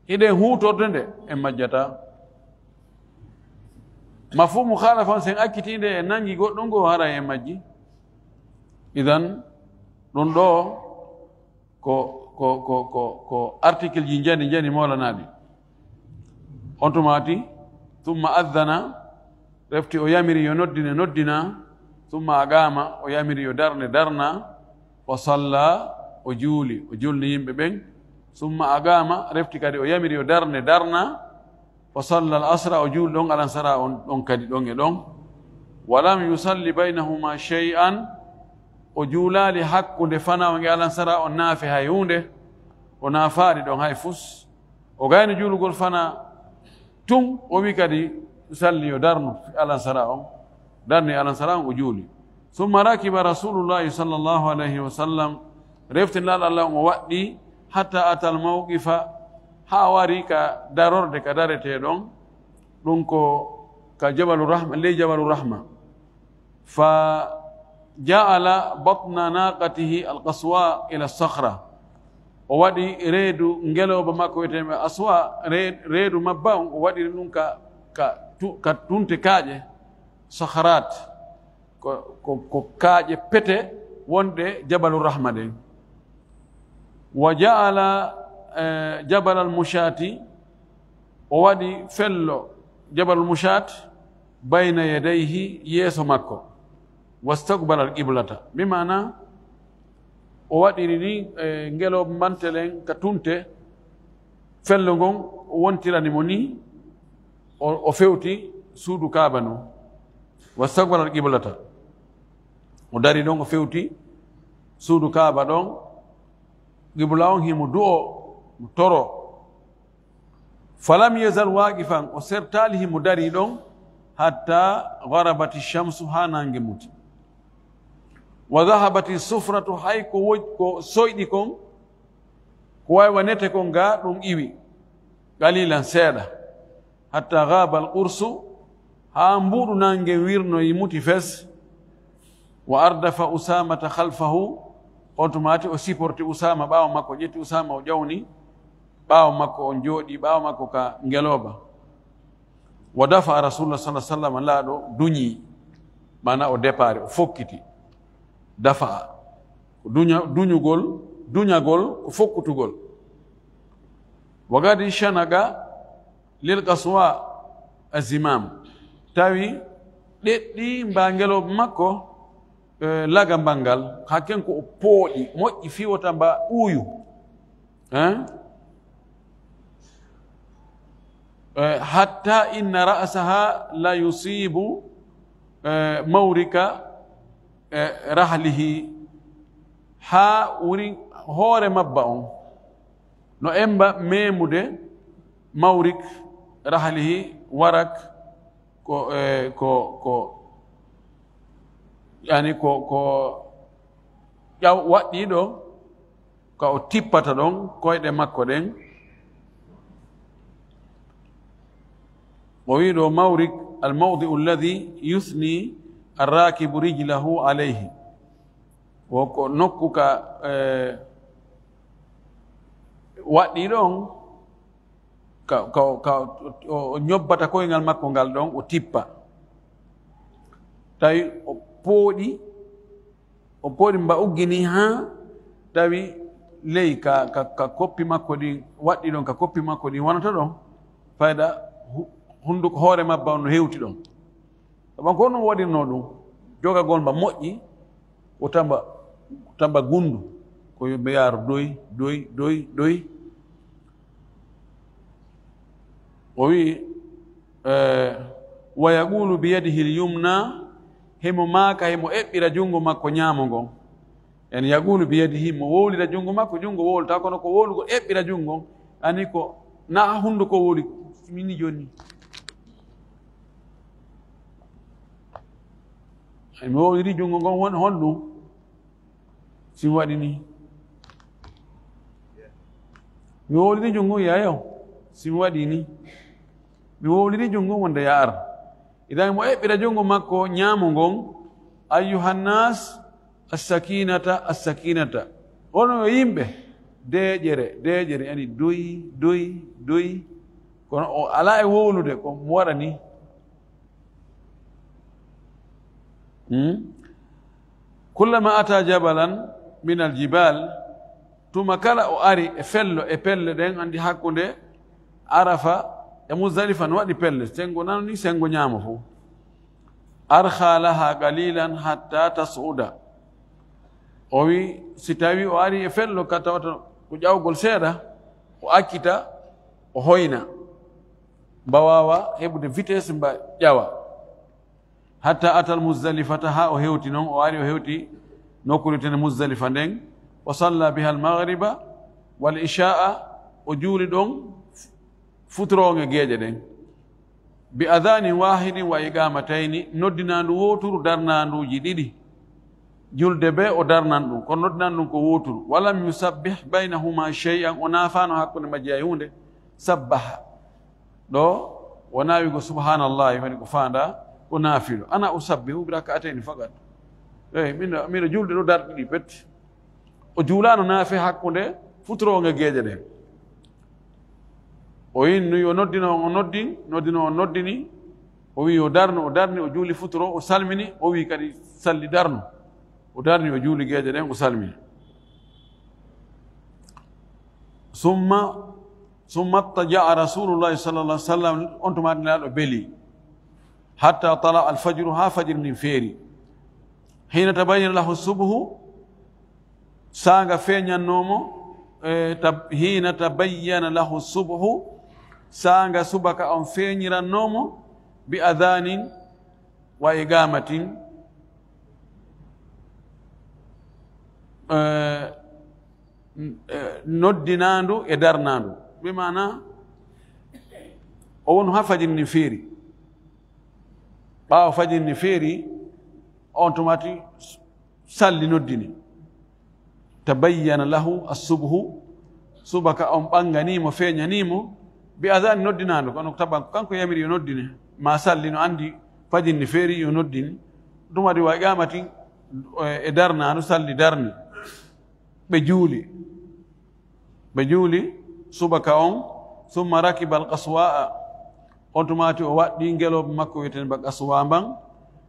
hiɗen huutorde nde, en majjata. Mafhumu mukhalafa on, sen accitii nde, en nangi goɗɗum goo, haray en majji. Idan, ɗum ɗo ko, ko, ko, ko, ko article ji njani, njani moolanaaɗi. On tuma ati, "Thumma adhana", refti o yamiri yo noddine, noddina. "Thumma aqama", o yamiri yo darne, darna. "Wa salla", o juuli, o julni yimɓe ɓen. "Thumma aqama", refti kadi o yamiri yo darne, darna. "Wa salla al asra", o juuli ɗon alansara on, ɗon kadi ɗon e ɗon. "Wa lam yusalli baynahuma shay'an", o juulaali hakkunde fana on e alansara on naafe hay huunde, o naafaali ɗon hay fus. O gayno juulugol fana tun, o wi kadi salli yo darnu alansara on, darni alansara on, o juuli. "Thumma rakiba Rasulullahi sallallahu alayhi wa sallam", refti Nulaaɗo Allah on o waɗɗi, "hatta atal mawqifa", haa wari ka darorde ka daretee ɗon, ɗum ko ka Jabalu Rahma, ley Jabalu Rahma. "Fa ja'ala batna naqatihi al-qaswa ila sakhra", o waɗi reedu ngelooba makko wi'eteeɗo Aswa, re-, reedu mabba on, o waɗiri ɗum ka, ka tu-, ka tunte kaaƴe, sakhrat, ko, ko, ko kaaƴe pete wonɗe Jabalu Rahma ɗen. "Wa ja'ala, eh, Jabal al-Mushati", o waɗi fello Jabal al-Mushat, "bayna yadayhi", yeeso makko, "wastaqbala al-qiblata", bi maana o waɗiri ni, eh, ngelooba mbantelen ka tunte, fello ngon o wontirani mo ni, o, o fewti suudu Kaaba ndu. Wastaqbala al-qiblata. O dari ɗon, o fewti suudu Kaaba ɗon. Qibla on himo du'o, mo toro. Falam yazal waqifan, o sertaali himo dari ɗon, hatta gharabati shamsu, haa naange muti. Wa dhahabati sufratu, hay ko woj-, ko soyɗi kon, ko wayi wa nete kon ga ɗum iwi, qalilan, seeɗa. Hatta ghaba al-qursu, haa mbuuɗu naange wirnoyi muti fes. Wa ardafa Usamata khalfahu, on tuma ti o supporti Usama ɓaawo makko, ƴetti Usama o ƴawni ɓaawo makko, on jooɗi ɓaawo makko ka ngelooba. Wa dafa Rasulullah sallallahu alaihi wasallam, laaɗo duñi, mana o départ, o fokkiti. Dafa, ko duña-, duñugol, duñagol, ko fokkutugol. Wa gadi shanaga lil qaswa azimam. Tawi ɗeɗɗi mba ngelooba makko, eh, laga mbangal, hakken ko o pooɗi, moƴƴi fii wota mba uuyu. Hein? Eh, hatta inna ra'saha la yusibu, eh, mawrika, eh, rahlihi. Haa wuri hoore mabba on. No emba memude mawrik rahlihi, warak, ko, eh, ko, ko, yani ko, ko ƴaw-, waɗɗii ɗo, ka o tippata ɗon koyɗe makko ɗen. O wi'i ɗo mawrik, al-mawdi'u alladhi yuthni ar-rakibu rijlahu alayhi. Wo ko nokku ka, eh, waɗɗii ɗon, ka, ka, ka o, o ñobbata koyngal makko ngal ɗon, o tippa. Tawi o pooɗi, o pooɗi mba uggini haa tawi ley ka, ka, ka koppi makko ɗin, waɗɗii ɗon ka koppi makko ɗin wonata ɗon, fayda hu-, hunduko hoore mabba on no hewti ɗon. Sabu ko ɗum waɗirnoo ɗum, jogagol mba moƴƴi, o tamba, tamba gundu, ko yo mbe yaaru doy, doy, doy, doy. O wi'i, eh, "Wa yaqulu bi yadihi al-yumna," himo maaka, himo eɓɓira junngo makko ñaamo ngon. En yaqulu bi yadihi, mo wowlira junngo makko, junngo wowlata, kono ko wowlugol eɓɓira junngo, ani ko na hunduko wowli, mini jonni. Ay, mi wowliri junngo ngon, hon, honɗum? Si mi waɗi ni. Mi wowliri junngo, yayo. Si mi waɗi ni. Mi wowliri junngo wonde ya ar. Idan mo eɓɓira junngo makko ñaamo ngon, "Ayyuhannas, as-sakinata, as-sakinata." Onon yo yimɓe, deeƴere, deeƴere, yani doy, doy, doy. Kono o alaa e wowlude, ko mo waɗa ni. Hmm? "Kullama ata jabalan min al-jibal," tuma kala o ari e fello e pelle ɗen, andi hakkunde Arafa e Muzdalifa no waɗi pelle, senngo nano ni, senngo ñaamo fof. "Arkha laha qalilan hatta tas'uda." O wi, si tawi o ari e fello ka tawata ko ƴawgol seeɗa, o accita, o hoyna. Mba waawa heɓude vitesse, mba ƴawa. "Hatta atal Muzdalifata," haa o hewti non, o ari o hewti nokkuure tene Muzdalifa nden. "Wa salla biha al-maghriba wal isha'a," o juuli ɗon futuroonge geeƴe ɗen. "Bi adhanin wahidin wa iqamatayni," noddinaandu wooturu, darnaanduuji ɗiɗi. Julde bee o darnan ɗum, kono noddinan ɗum ko wooturu. "Wa lam yusabbih baynahuma shay'an," o naafaano hakkunde majji hay huunde. Sabbaha. Ɗo, wonaa wi'go subhanallahi, woni ko faanda, ko naafilo. "Ana usabbihu bi rak'atayn faqat." Eyi, miɗo, miɗo julde ɗo darɗe ɗiɗi pet. O juulaano naafe hakkunde futuroonge geeƴe ɗen. O inni, o noddino, o noddi, noddino, o noddini. O wi, o darno, o darni, o juuli futuro, o salmini, o wi kadi salli darno. O darni, o juuli geeƴe ɗen, o salmini. Summa Summa ittaja'a Rasulullahi sallallahu alaihi wasallam, on tuma Nelaaɗo beeli, hatta tala al-fajru, haa fajiri ndin feeri. Hina tabayyana lahu subhu, saanga feeñannoo mo, e, tab-, hina tabayyana lahu subhu, saanga subaka on feeñirannoo mo, Bi adhanin wa iqamatin, eh, eh, noddinaandu e darnaandu. Bi maana, o wonu ha fajiri ni feeri. Ɓaawo fajiri ni feeri, on tumati salli noddini. Tabayyana lahu as-subhu, subaka on ɓanganimo, feeñanimo, bi adhani noddinaandu, kono taban ko kanko yamiri yo noddine, ma salli no andi fajiri ni feeri yo noddini. Tumati wa iqamatin, e darnaandu salli darni. Ɓe juuli. Ɓe juuli subaka on, summa rakiba al-qaswa'a, on tumati o waɗɗi ngelooba makko wi'eteende ba qaswa mban,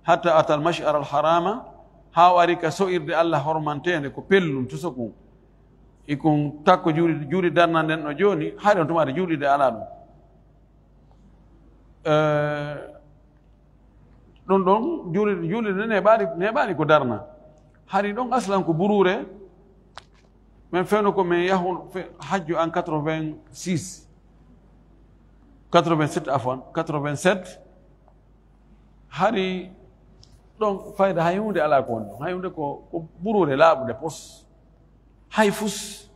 hatta ata al-mash'ar al-harama, haa o ari ka so'irde Allah hormanteende, ko pellun, tusukun. Ikun takko juuli, juuli darna nden no jooni, hari on tumati juulirde alaa ɗon. Eh, ɗum ɗon juulirde, juulirde neɓaali, neɓaali ko darna. Hari ɗon aslan ko buruure. Min fewndo ko min yahu fe-, hajju en quatre-vingt-six, quatre-vingt-sept, afwan, quatre-vingt-sept. Hari ɗon fayda hay huunde alaa ko woni ɗon. Hay huunde ko, ko buruure laaɓude pos. Hay fus.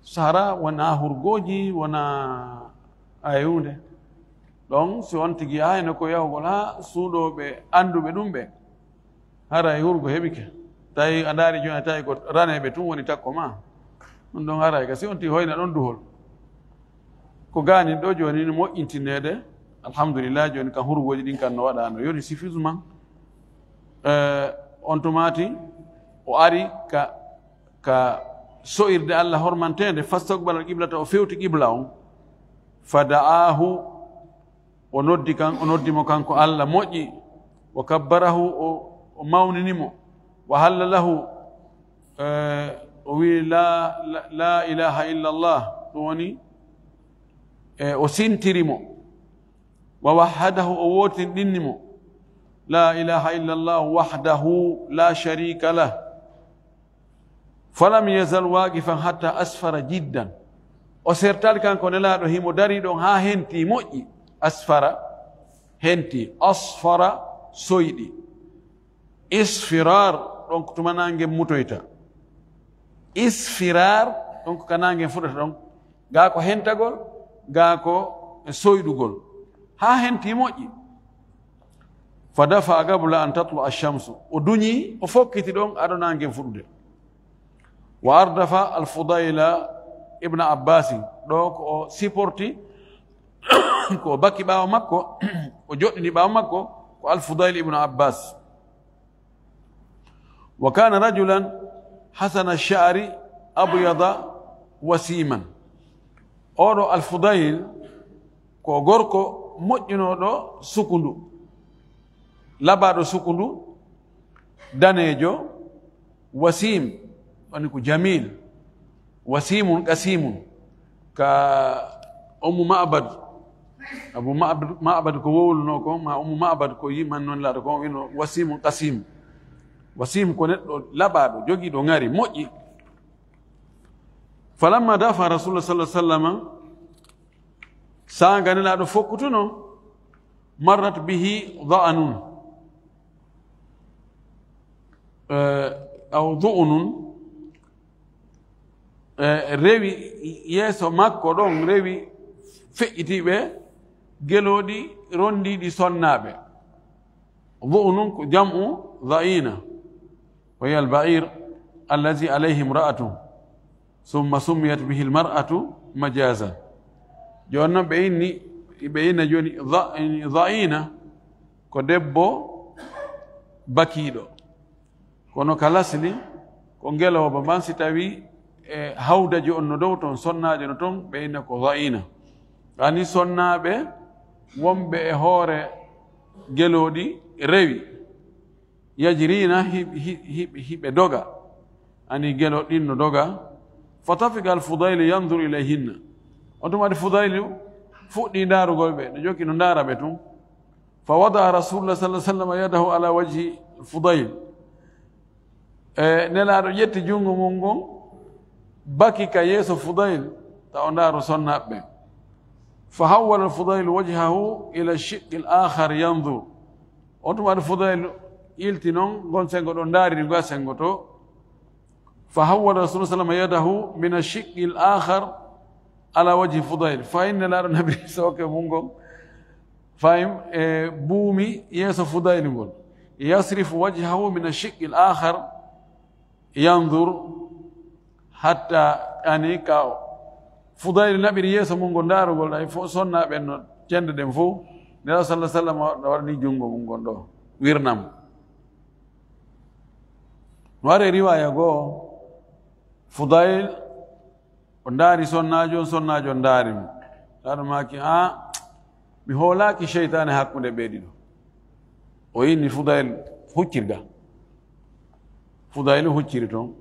Sahara wona hurgooji, wona hay huunde. Ɗon si on tigi hayno ko yahugol haa suuɗooɓe annduɓe ɗum ɓe. Haray hurgo heɓike. Tawi a ndaari jooni, a tawi ko raneeɓe tun woni takko ma. Ɗum ɗon haray ka si on ti hoyna ɗon duhol. Ko gaanin ɗo jooni no moƴƴintineede. Alhamdulillah, jooni kan hurgooji ɗin kan no waɗa no yoni suffisamment. Eh, on tumati o ari ka, ka so'irde Allah hormanteende, fastaqbala al-qiblata, o fewti qibla on. Fa da'ahu, o noddi kan, o noddi mo kanko Allah moƴƴi, wa kabbarahu, o, o mawnini mo, wa hallalahu, eh, o wi la, la, la ilaha illa Allah, ɗum woni, eh, o sintiri mo, wa wahhadahu, o wootinɗinni mo, la ilaha illa Allah wahdahu la sharika lah. Falam yazal waqifan hatta asfara jiddan. O sertal kanko Nelaaɗo, himo dari ɗon haa henti moƴƴi. Asfara, henti. Asfara, soyɗi. Isfirar, ɗon ko tuma naange mutoyta. Isfirar, ɗon ko ka naange fuɗata ɗon. Gaa ko hentagol, gaa ko e soyɗugol. Haa henti moƴƴi. Fa dafa qabla an tatlu ash-shamsu. O duñi, o fokkiti ɗon ado naangen fuɗude. Wa ardafa al-Fudayla ibn Abbas. Ɗo ko o supporti, ko o bakki ɓaawo makko, o joɗɗini ɓaawo makko, ko al-Fudayl ibn Abbas. Wa kana rajulan hasana sha'ri abyada wasiman. Oɗo Al-Fudayl ko gorko moƴƴunoɗo sukundu, labaɗo sukundu, danejo, wasim, woni ko jamil, wasimun qasimun. Ka Ummu Ma'bad, Abu Ma'bad, Ma'bad ko wowluno ko, ma Ummu Ma'bad ko yiman non laata ko, wino wasimun qasim. Wasim ko neɗɗo laɓaɗo, jogiiɗo ŋari, moƴƴi. Falamma dafa Rasulullah sallallahu alaihi wasallam, saanga Nelaaɗo fokkutuno, marrat bihi da'anun, eh, aw du'unun, eh, rewi yeeso makko ɗon, rewi feƴƴitiiɓe gelooɗi rondiiɗi sonnaaɓe. Du'unun ko jam'u da'ina, wa hiya al-ba'ir allazi alayhi imra'atun, summa summiyat bihi al-mar'atu majazan. Jooni non ɓe inni, ɓe inna jooni da-, da'ina ko debbo bakiiɗo. Kono ka lasli, ko ngelooba mban, si tawi e hawdaji on no dow ton, sonnaajo no ton, ɓe inna ko da'ina. Ani sonnaaɓe wonɓe e hoore gelooɗi rewi, yajrina, hi-, hi-, hi-, hiɓe doga. Ani gelooɗi ɗin no doga. Fa tafiqa al-Fudayl yanzuru ilayhinna. On tuma Fudaylu fuɗɗi ndaarugol ɓe, no jokki no ndaara ɓe tun. Fa wada'a Rasulullah sallallahu alaihi wasallam yadahu ala wajhi Fudayl. E, Nelaaɗo ƴetti junngo mum ngon, baki ka yeeso Fudayl, ta o ndaaro sonnaaɓe ɓen. فحول الفضيل وجهه إلى الشق الآخر ينظر. On tuma Fudayl ilti non ngon sengo ɗo, ndaari ngo sengo to. فحول رسول الله صلى الله عليه وسلم يده من الشق الآخر على وجه فضيل. Fahin Nelaaɗo Nabi sooke mum ngon, fahin, e buumi yeeso Fudayl ngol. يصرف وجهه من الشق الآخر ينظر حتى, yani, ka Fudayl naɓiri yeeso mum ngo ndaarugol, ay fo, sonnaaɓe no cende ɗen fof, Nelaaɗo sallallahu alaihi wasallam waɗani junngo mum ngon ɗo, wirnam. No ware riwaya goo, Fudayl o ndaari sonnaajo on, sonnaajo on ndaari mo. Nelaaɗo maaki, "A, mi hoolaaki seytaane hakkunde ɓe ɗiɗo." O inni Fudayl huccirga. Fudayl hucciri toon.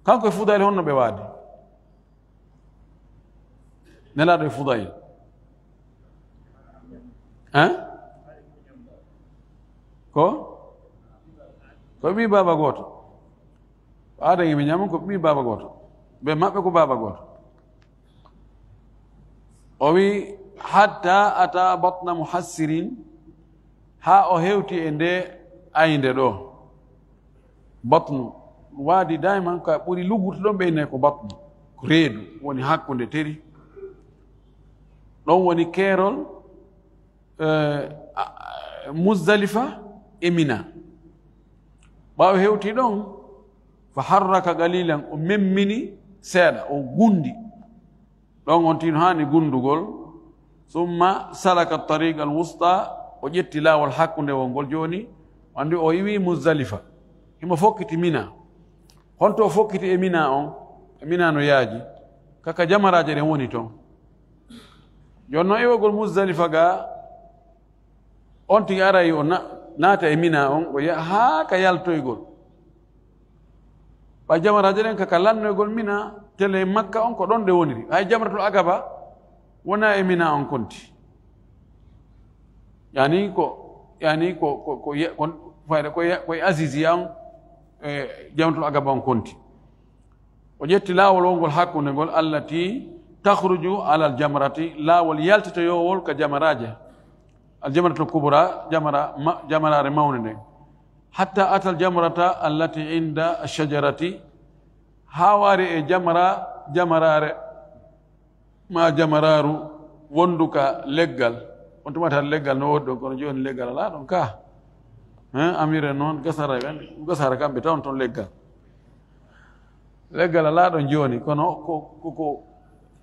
Kanko e Fudayl honno ɓe waadi? Nelaaɗo e Fudayl. Hein? Ko? Ko ɓii baaba gooto. Aada e mi ñaama ko ɓii baaba gooto. Ɓe maɓɓe ko baaba gooto. O wi, "Hatta ata batna muhassirin," haa o hewti e nde aynde ɗo. Batnu, waadi dayman ka ɓuri luggude ɗon ɓe innay ko batnu. Ko reedu woni hakkunde teri. Ɗon woni keerol, eh, a-, a-, Muzdalifa e Mina. Ɓaawo hewti ɗon, fa harraka qalilan, o memmini seeɗa, o gundi. Ɗon on tino haani gundugol. Summa salaka tariq al wusta, o ƴetti laawol hakkunde wongol. Jooni, anndi o iwi Muzdalifa. Himo fokkiti Mina. Honto o fokkiti e Mina on? E Mina no yaaji. Kaka jamaraaje ɗen woni ton. Jooni no iwogol Muzdalifa ga, on tigi aray o na-, naata e Mina on, o yaha haa ka yaltoygol. Ɓay jamaraaje ɗen ka, ka lannoygol Mina, tele Makka on ko ɗon ɗe woniri. Hay Jamratul Aqaba wona e Mina on konti. Yani ko, yani ko, ko, ko ye-, kon, fayda ko ye-, ko e Aziziya on, e Jamratul Aqaba on konti. O ƴetti laawol wongol hakkunde ngol, allati takhruju alal jamrati, laawol yaltitoyowol ka jamaraaje. Al jamratul kubra, jamara ma-, jamaraare mawnde nden. Hatta atal jamrata allati inda shajarati, haa waari e jamara, jamaraare, ma jamaraaru wondu ka leggal. On tuma tan leggal no woodi ɗon, kono jooni leggal alaa ɗon ka. Hein, Amir en noon, Gasara en, Gasara kamɓe tawon ton leggal. Leggal alaa ɗon jooni, kono ko, ko, ko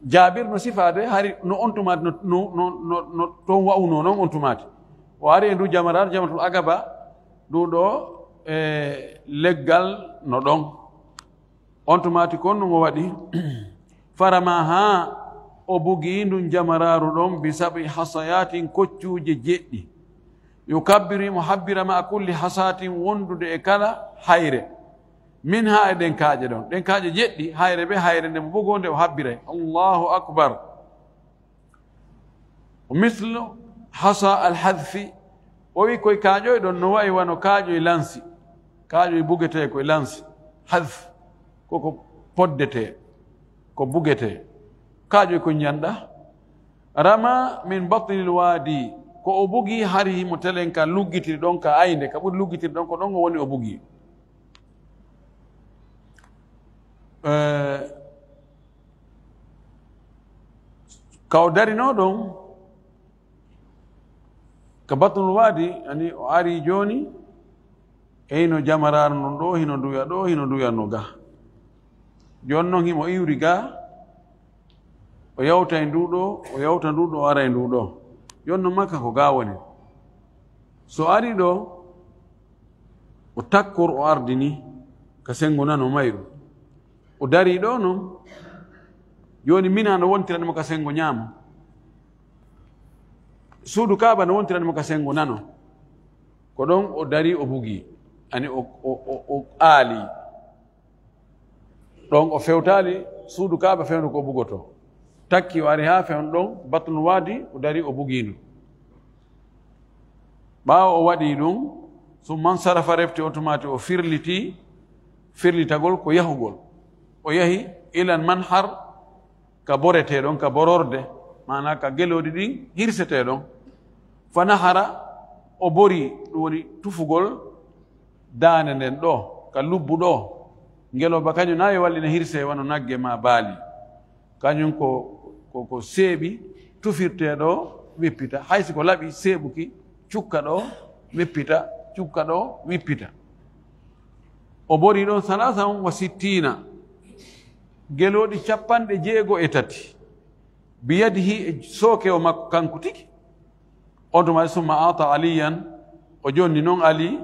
Jaabir no sifaade, hari no on tuma no, no, no, no, no toon wa'unoo noon on tumaati. O ari e ndu jamaraar, Jamratul Aqaba, ndu ɗo, e leggal no ɗon. On tumaati kon no mo waɗi, faramaha, o bugi ndun jamaraaru ɗon, bi sab'i hasayatin, koccuuje jeɗɗi. Yukabbiru, mo habbira, ma'a kulli hasatin, wondude e kala hayre. Minha, e ɗen kaaƴe ɗon. Ɗen kaaƴe jeɗɗi, hayre be hayre nde mo bugoo nde o habbiray. Allahu akbar. Mislu hasa al hadfi. O wi koye kaaƴoy ɗon no wayi wano kaaƴoy lansi. Kaaƴoy bugetee koye lansi. Hadf. Koko poddetee. Ko bugetee. Kaaƴoy ko ñanɗa. Rama min batnil waadi. Ko o bugi hari himo telen ka luggitiri ɗon ka aynde, ka ɓuri luggitiri ɗon, ko ɗon o woni o bugi. Eh, ka o darinoo ɗon, ka Batnul Waadi, ani o ari jooni, e hino jamaraare non ɗo, hino duya ɗo, hino duya no ga. Jooni non himo iwri ga, o yawtay ndu ɗo, o yawta ndu ɗo, o aray ndu ɗo. Jooni non Makka ko ga woni. So ari ɗo, o takkor o ardini ka sengo nano mayru. O dari ɗo non. Jooni Mina no wontirani mo ka sengo ñaamo. Suudu Kaaba no wontirani mo ka sengo nano. Ko ɗon o dari o bugi. Ani o, o, o, o aali. Ɗon o fewtaali suudu Kaaba fewndo ko o bugoto. Takki o ari haa fewndo ɗon, Batnul Waadi, o dari o bugiino. Ɓaawo o waɗi ɗum, summa nsarafa, refti o tumaati o firliti, firlitagol ko yahugol. O yahi ilan manhar, ka boretee ɗon, ka bororde. maanaa ka gelooɗi ɗin hirsetee ɗon. Fa nahara, o bori, ɗum woni tufugol daande nden ɗoo, ka lubbu ɗoo. Ngelooba kañum na e wallina hirsee wano nagge maa baali. Kañum ko, ko, ko seeɓi tufirtee ɗoo, weppita. Hay si ko laɓi seeɓuki, cukka ɗoo, weppita, cukka ɗoo, weppita. O bori ɗon salaasan wa sittiina, gelooɗi capanɗe jeego e tati. Biyadihi, e sooke o makko kanko tigi. On tuma, summa aata Aliyan, o jonni non Ali,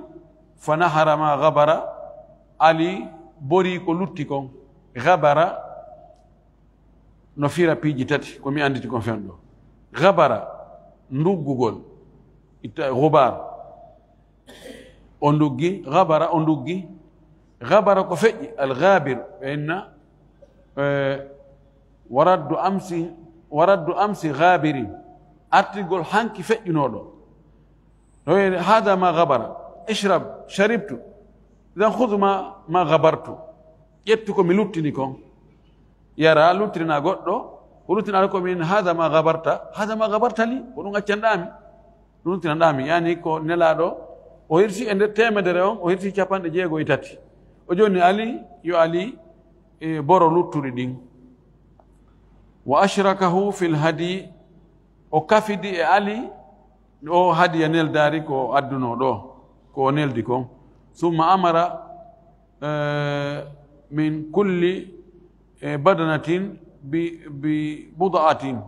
fa nahara ma gabara, Ali bori ko lutti kon. Gabara no fira piiji tati, ko mi annditi kon fen ɗoo. Gabara, nduggugol, itta gubar. O nduggi, gabara, o nduggi. Gabara ko feƴƴi, al gabir, ɓe inna, eh, waraddu amsi, waraddu amsi gabirin, artirgol hanki feƴƴunooɗo. No wiye, hada ma gabara, ishrab, sharibtu, idan khudh ma, ma gabartu. Ƴettu ko mi luttini kon. Yara, luttirina goɗɗo, ko luttinaa ko min, hada ma gabarta, hada ma gabarta li, ko ɗum accanɗaa mi. Ɗum tinanɗaa mi, yani ko Nelaaɗo, o hirsi e nder teemedere on, o hirsi capanɗe jeego e tati. O jonni Ali, yo Ali, e boro luttuɗi ɗin. Wa ashrakahu fil hadi, o kafidi e Ali, o hadiya neldaari ko addunoo ɗoo, ko o neldi kon. Summa amara, eh, min kulli, eh, badanatin bi, bi buda'atin.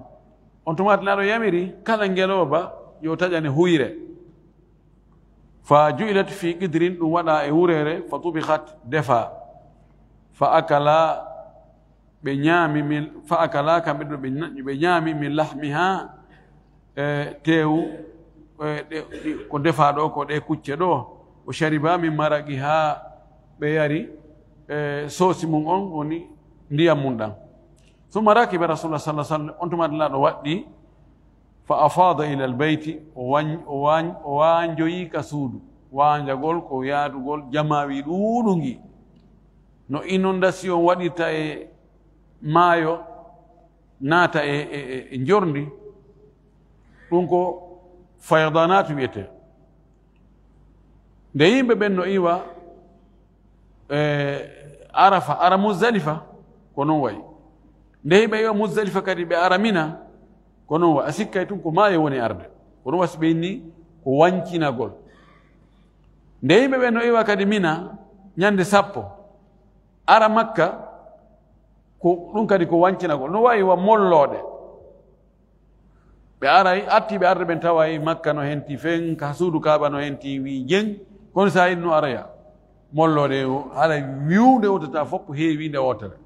On tuma Nelaaɗo yamiri kala ngelooba yo taƴane huyre. Fa ju'ilat fi qidrin, ɗum waɗa e wureere, fa tubihat, defa. Fa akala, ɓe ñaami min, fa akala, kamɓe ɗiɗo ɓe ña-, ɓe ñaami min lahmiha, e teewu, e ɗe, ɗi, ko defaa ɗoo, ko ɗee kucce ɗoo. O shariba min maraqiha, ɓe yari, e soosi mum on, woni ndiyam mum ɗan. Summa rakiba Rasulullah sallallahu alaihi wasallam, on tuma Nelaaɗo waɗɗii, fa afada ila albayti, o wañ-, o wañ-, o waanjoyi ka suudu. Waanjagol ko yaadugol jamaawi ɗuuɗu ngi. No inondation waɗirta e maayo, naata e, e, e, e njorndi, ɗum ko faydanatu wiyetee. Nde yimɓe ɓen no iwa, e, Arafa, ara Muzdalifa, ko non wayi. Nde yimɓe iwa Muzdalifa kadi ɓe ara Mina, ko non wayi. A sikkay tun ko maayo woni arde. Ko ɗum wasi ɓe inni ko wancinagol. Nde yimɓe ɓen no iwa kadi Mina, ñande sappo, ara Makka, ko ɗum kadi ko wancinagol. No wayi wa mollooɗe. Ɓe aray, atti ɓe arde ɓen taway Makka no henti fen, ka suudu Kaaba no henti wi jeŋ, kono sa innu araya. Mollooɗe o, haray wiwnde wotata fof ko heewi nde wootere.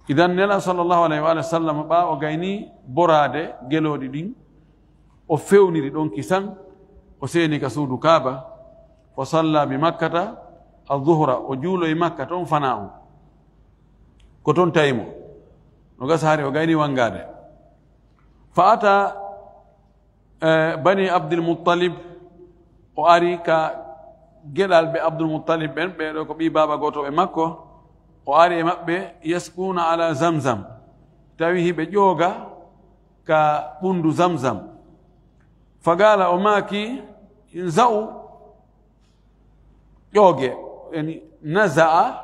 Idan Nela sallallahu alayhi wa sallam ɓa o gayni boraade gelooɗi ɗin, o fewniri ɗon kisan, o seeni ka suudu Kaaba, fo salla bi Makkata al-zuhra, o juuloyi Makka ton fana on. Ko ton tawi mo. No gasa hari o gayni wangaade. Fa ata, eh, Bani Abdul Muttalib, o ari ka geɗal ɓe Abdul Muttalib ɓen, ɓe ɗo ko ɓii baaba gooto ɓe makko, o ari e maɓɓe, yaskuna ala Zamzam, tawi hiɓe ƴooga ka ɓundu Zamzam. Fa gala, o maaki, in za'u, ƴooge, yani naza'a,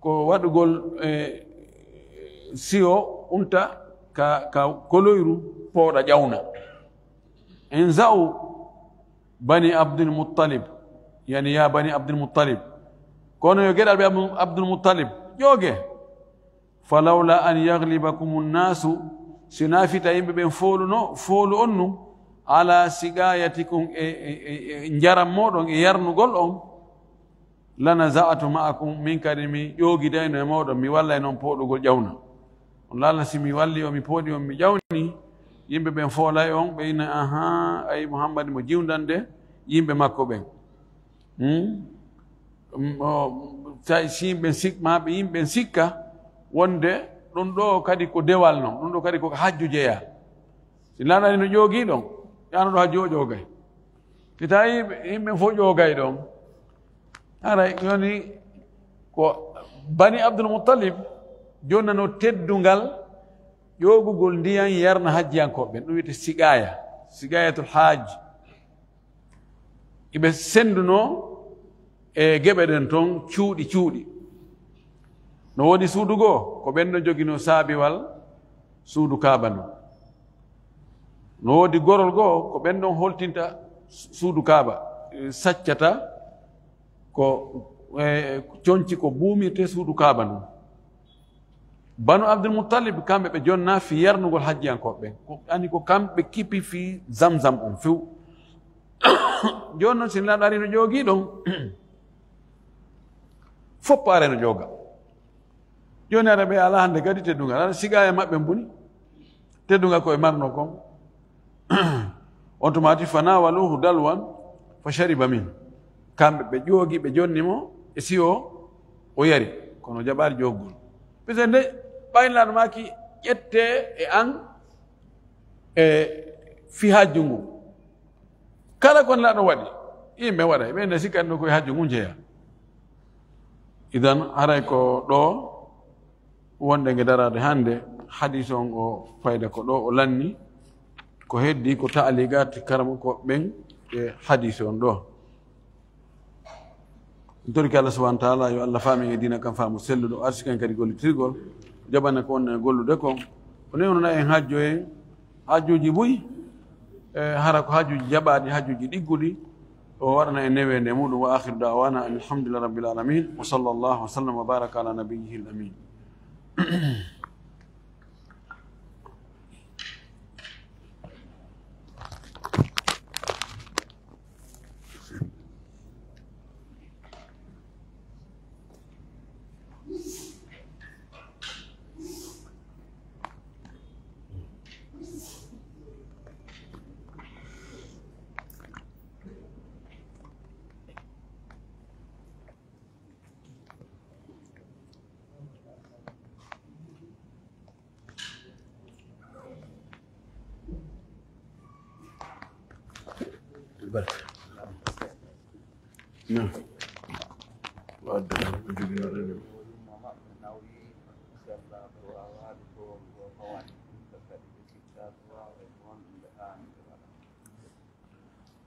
ko waɗugol, eh, siyo unta ka, ka koloyru pooɗa ƴawna. In za'u Bani Abdul Muttalib, yani ya Bani Abdul Muttalib. Kono yo geɗal ɓe Abdul, Abdul Muttalib, ƴooge. Falawla an yaglibakumu nnaasu, si naa fita yimɓe ɓen fooluno, foolu on nun, ala siqayatikum e, e, e, e njaram mooɗon e yarnugol on, lanaza'tu ma'akum, min kadi mi ƴoogidayno e mooɗon, mi wallay non pooɗugol ƴawna. On laalna si mi walli on, mi pooɗi on, mi ƴawni, yimɓe ɓen foolay on, ɓe ina, ahan, ay Muhammad mo jiwndande yimɓe makko ɓen. Hmm? Um, o, sa-, si yimɓe sik-, ma ɓe yimɓe sikka wonde ɗum ɗo kadi ko dewal non, ɗum ɗo kadi ko hajju jeyaa. Si laanani no ƴoogii ɗon, yaano ɗo hajju o ƴoogay. Si tawi yimɓe fof ƴoogay ɗon, haray yoni ko Bani Abdul Muttalib jonnano teddungal ƴoogugol ndiyan yarna hajjiyankooɓe ɓen, ɗum wiyetee siqaaya, siqaayatul haaj. Iɓe senndunoo e geɓe ɗen ton cuuɗi cuuɗi. No woodi suudu goo, ko ɓen ɗon joginoo saabiwal suudu Kaaba ndun. No woodi gorol goo, ko ɓen ɗon holtinta suudu Kaaba, eh, saccata ko, eh, conci ko buumirtee suudu Kaaba ndun. Banu Abdul Muttalib, kamɓe ɓe jonnaa fii yarnugol hajjiyankooɓe ɓen. Ko, ani ko kamɓe kipi fii Zamzam on few. Jooni non, si Nelaaɗo arii no ƴoogii ɗon, foppa aray no ƴooga. Jooni ara ɓe alaa hannde kadi teddungal. Ara siqaaya maɓɓe mbuni teddungal ko ɓe marnoo kon. On tuma ati, "Fanawaluhu dalwan fa shariba min." Kamɓe ɓe ƴoogi, ɓe jonni mo e siwo, o yari, kono o jaɓaali ƴoogol. Puisque nde ɓay Nelaaɗo maaki, "Ƴettee e an e fii hajju ngun." Kala ko Nelaaɗo waɗi, yimɓe waɗa, ɓe nde sikkatnoo ko e hajju ngun jeyaa. Idan, haray ko ɗoo wonɗen e daraade hannde, hadiis on o fayda ko ɗoo o lanni, ko heddii ko taaligaat karamokooɓe ɓen e hadiis on ɗoo. En torike Allah subhanahu wa ta'ala, yo Allah faamin e diina kan faamu selluɗo, o arsika en kadi gollitirgol, o jaɓana ko wonɗen e gollude kon. O newnana en hajjo en, hajjuuji buy, e hara ko hajjuuji jaɓaaɗi, hajjuuji ɗigguɗi, o waɗana en neweende e muɗum. Wa akhiru da'wana anil hamdulillahi rabbil alamin. Wa sallallahu wa sallam wa baraka ala nabiyyihil amin.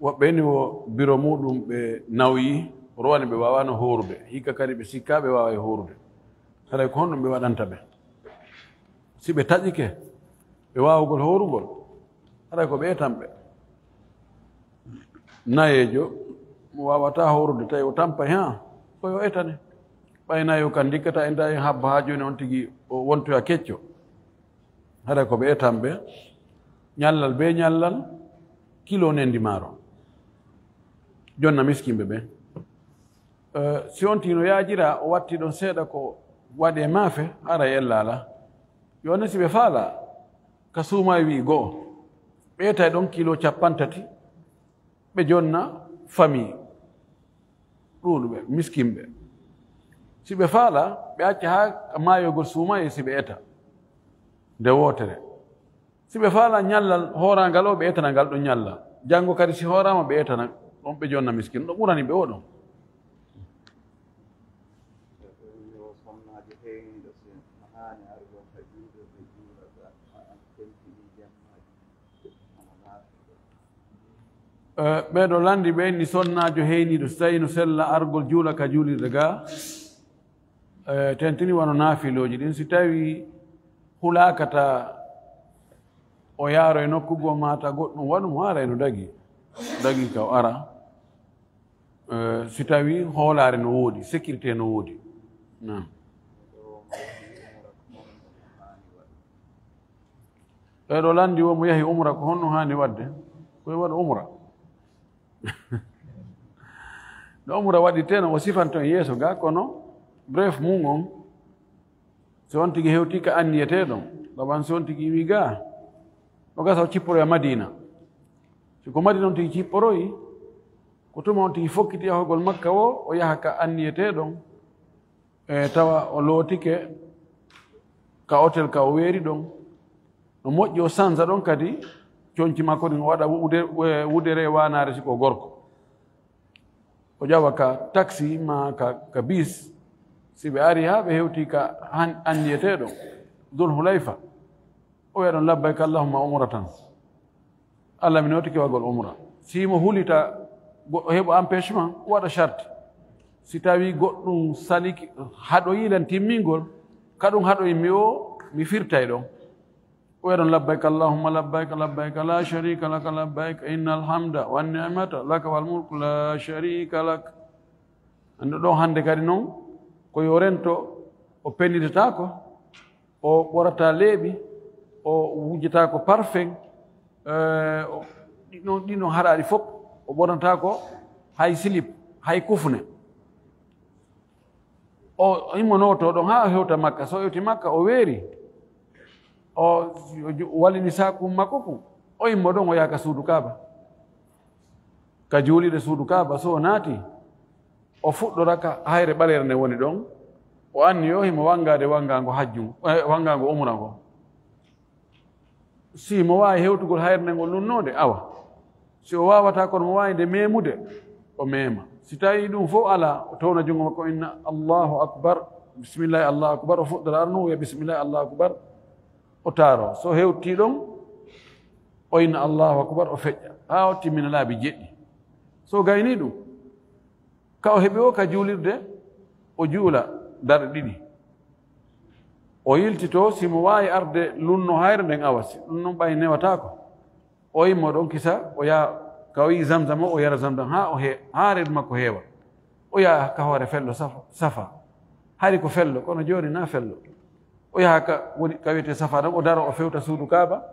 Woɓɓe ni wo biro muɗum ɓe nawyi, rowani ɓe waawaano hoorude. Hikka kadi ɓe sikkaa ɓe waaway hoorude. Haray ko honɗum ɓe waɗanta ɓe? Si ɓe taƴike ɓe waawugol hoorugol, haray ko ɓe etan ɓe. Nayeejo mo waawataa hoorude, tawi o tampay, haa, ko yo etane. Ɓay nayo kan ndikkata en, tawi en habba haa jooni on tigi o wontoya kecco. Haray ko ɓe etan ɓe, ñallal bee ñallal, kilo nendi maaro. Jonna miskinɓe ɓen. Eh, si on tigi no yaajira, o watti ɗon seeɗa ko waɗi e maafe, haray ella alaa. Yo ne si ɓe faalaa, ka suumaye wi'i go'o, ɓe etay ɗon kilo cappanɗe tati, ɓe jonna famii ɗuuɗuɓe, miskinɓe. Si ɓe faalaa, ɓe acca haa ka maayogol suumaye si ɓe eta nde wootere. Si ɓe faalaa ñallal hooraangal o, ɓe etana ngal ɗon ñalla. Janngo kadi si hooraama, ɓe etana ɗon, ɓe jonna miskin. Ɗon ɓurani ɓe o ɗon. Eh, ɓee ɗoo lanndi ɓe inni sonnaajo heyniiɗo, so tawii no sella argol juula ka juulirde ga, eh, tentini wano naafilooji ɗin. Si tawii hulaaka ta o yaaro e nokku goo, maa ta goɗɗum waɗu mo, haray no dagi. Dagi ka o ara. Eh, si tawii hoolaare no woodi, sécurité no woodi. Naam. Ɓee ɗoo lanndi wo mo yahi umra, ko honno haani waɗde? Ko e waɗa umra. No umra waɗirtee no o sifanto en yeeso ga, kono bref mum on, so on tigi hewtii ka anniyetee ɗon, ɗaɓan si on tigi iwii ga, no gasa o cipporoya Madiina. Si ko Madiina on tigi cipporoyi, ko tuma on tigi fokkiti yahugol Makka wo, o yaha ka anniyetee ɗon, e tawa o lootike ka otel ka o weeri ɗon. No moƴƴi o sansa ɗon kadi conci makko ɗin, o waɗa wude-, wudere e waanaare si ko gorko. O ƴawa ka taksi maa ka, ka bis. Si ɓe ari haa ɓe hewti ka han-, anniyetee ɗon, Dul Hulayfa. O wiya ɗon, "Labbayka Allahumma umratan." Allah, mi nootike waɗgol umra. Si mo hulita, go-, o heɓa empêchement, o waɗa charte. Si tawi goɗɗum salike, haɗoyi lan timmingol, ka ɗum haɗoyi mi o, mi firtay ɗon. O wiya ɗon, "Labbayka Allahumma labbayka, labbayka la sharika laka labbayka, innal hamda wan ni'mata laka wal mulku la sharika lak." Anndo ɗon hannde kadi non, ko yo rento, o pellitataako, o ɓorata leeɓi, o wujataako parfum, eh, o, ɗi non, ɗi non haɗaaɗi fof, o ɓornataako hay silip, hay kufne. O, o immonooto ɗon haa o hewta Makka. So o hewti Makka, o weeri, o, o ju-, wallini saaku makko kun, o immo ɗon, o yaha ka suudu Kaaba. Ka juulirde suudu Kaaba, so o naati, o fuɗɗora ka hayre ɓaleere nde woni ɗon. O anniyo himo wanngaade wanngaango hajju, eh, wanngaango umra ngo. Si mo waawi hewtugol hayre nden ngol lunnoode, awa. Si o waawataa, kono mo waawi nde meemude, o meema. Si tawii ɗum fof alaa, o towna junngo makko, inna Allahu akbar, bismillahi Allahu akbar, o fuɗɗora arno, o wiya bismillahi Allahu akbar, o taaro. So hewtii ɗon, o inna Allahu akbar, o feƴƴa. Haa o timmina laabi jeɗɗi. So gaynii ɗum, ka o heɓi o ka juulirde, o juula darɗe ɗiɗi. O yiltitoo, si mo waawi arde lunno hayre nden awa, si ɗum non ɓay newataako. O immo ɗon kisa, o yaha ka o yi'i Zamzam o, o yara Zamzam haa o he-, haa reedu makko heewa. O yaha ka hoore fello Safa, Safa. Hari ko fello, kono jooni na fello. O yaha ka woni, ka wiyetee Safa ɗon, o daro, o fewta suudu Kaaba.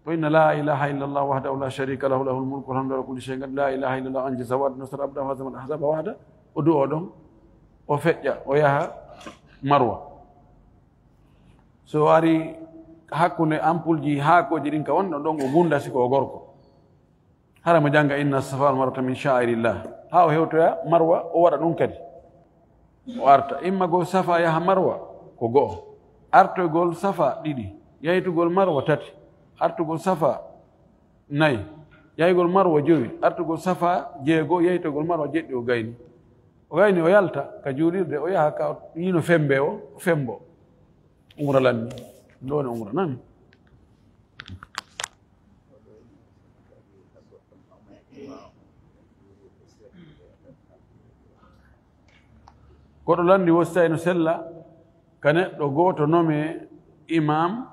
O inna, "La ilaha illallah wahdahu la sharika lahu, lahul mulku wa alhamdu ala kulli shay'in qadir, la ilaha illallah anjaza wa'dahu wa nasara abdahu wa hazama al-ahzaba wahda." O du'o ɗon, o feƴƴa, o yaha Marwa. So o ari hakkunde ampulji haakooji ɗin ka woni ɗon, ɗon o gunda, si ko o gorko. Hara mo jannga, "Inna safa wal marwata min sha'airillah." Haa o hewtoya Marwa, o waɗa ɗum kadi. O arta. Immagol Safa yaha Marwa ko go'o. Artogol Safa ɗiɗi. Yaytugol Marwa tati. Artugol Safa nayi. Yaygol Marwa jowi. Artugol Safa jeego. Yaytugol Marwa jeɗɗi. O gayni. O gayni, o yalta ka juulirde, o yaha ka o yiino fembe o, o fembo. Umra lanni. Ɗum ɗo woni umra, nani? Koɗo lanndi wositay no sella ka neɗɗo gooto nomee imam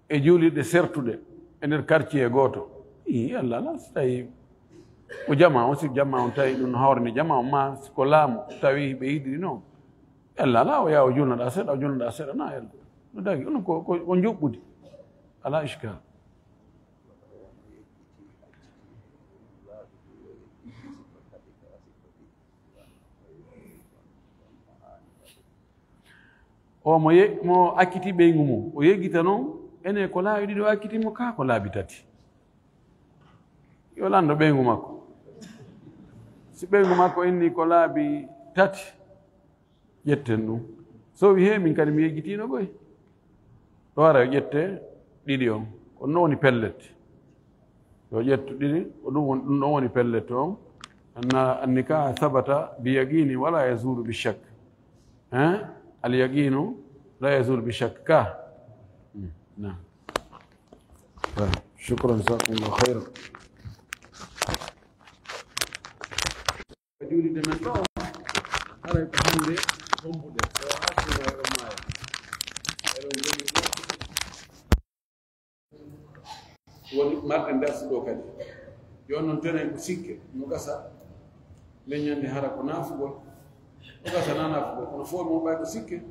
e juulirɗe sertuɗe e nder quartier gooto. Ii, Allah, Allah, si tawi ko jama on, si jama on tawi ɗum no hawrani jama on, ma si ko laamu tawi ɓe yiɗiri noon. Allah, Allah, o yaha o julnoɗa seeɗa, o julnoɗa seeɗa, na Allah. No dagi, ɗum ko, ko, ko njuɓɓudi. Ala ishkal. O mo ye-, mo acciti ɓeyngu mum, o yeggita noon, ene ko laabi ɗiɗi o acciti mo, kaa ko laabi tati. Yo lanndo ɓeyngu makko. Si ɓeyngu makko inni ko laabi tati, ƴetten ɗum. So wi, "He, min kadi mi yeggitiino koy." Ɗo ara yo ƴette ɗiɗi on. Ko ɗum ɗon woni pellet. Yo ƴettu ɗiɗi, ko ɗum woni, ɗum ɗon woni pellet on. Anna, annika sabata bi yaqini wala yazulu bi shak. Hein? Al yaqinu la yazulu bi shak. Ka. Hmm, na. Shukran, jazakumullahu khairan. Juulirde men ɗo, haray ko hannde hombude, o hakkima e ɗon maaya. Eɗon jogii ɗo. Woni marɗe darsu ɗo kadi. Jooni noon tenen ko sikke, no gasa, leññande hara ko naafugol, no gasa na naafugol, kono fof mo ɓay ko sikke,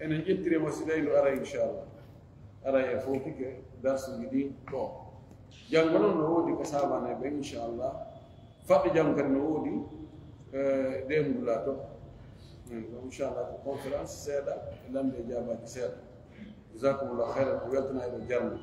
enen ƴettire mo si tawi ndu aray, inchallah. Aray e fowtike darsuuji ɗi ɗo. Janngo noon no woodi ko saabane ɓe, inchallah. Faɗɗo janngo kadi no woodi, eh, Deemdu Laato. Eh, donc, inchallah, ko conférence seeɗa, e lannde e jaabaaji seeɗa. Jazakumullahu khairan, ko weltana eɗo jarno.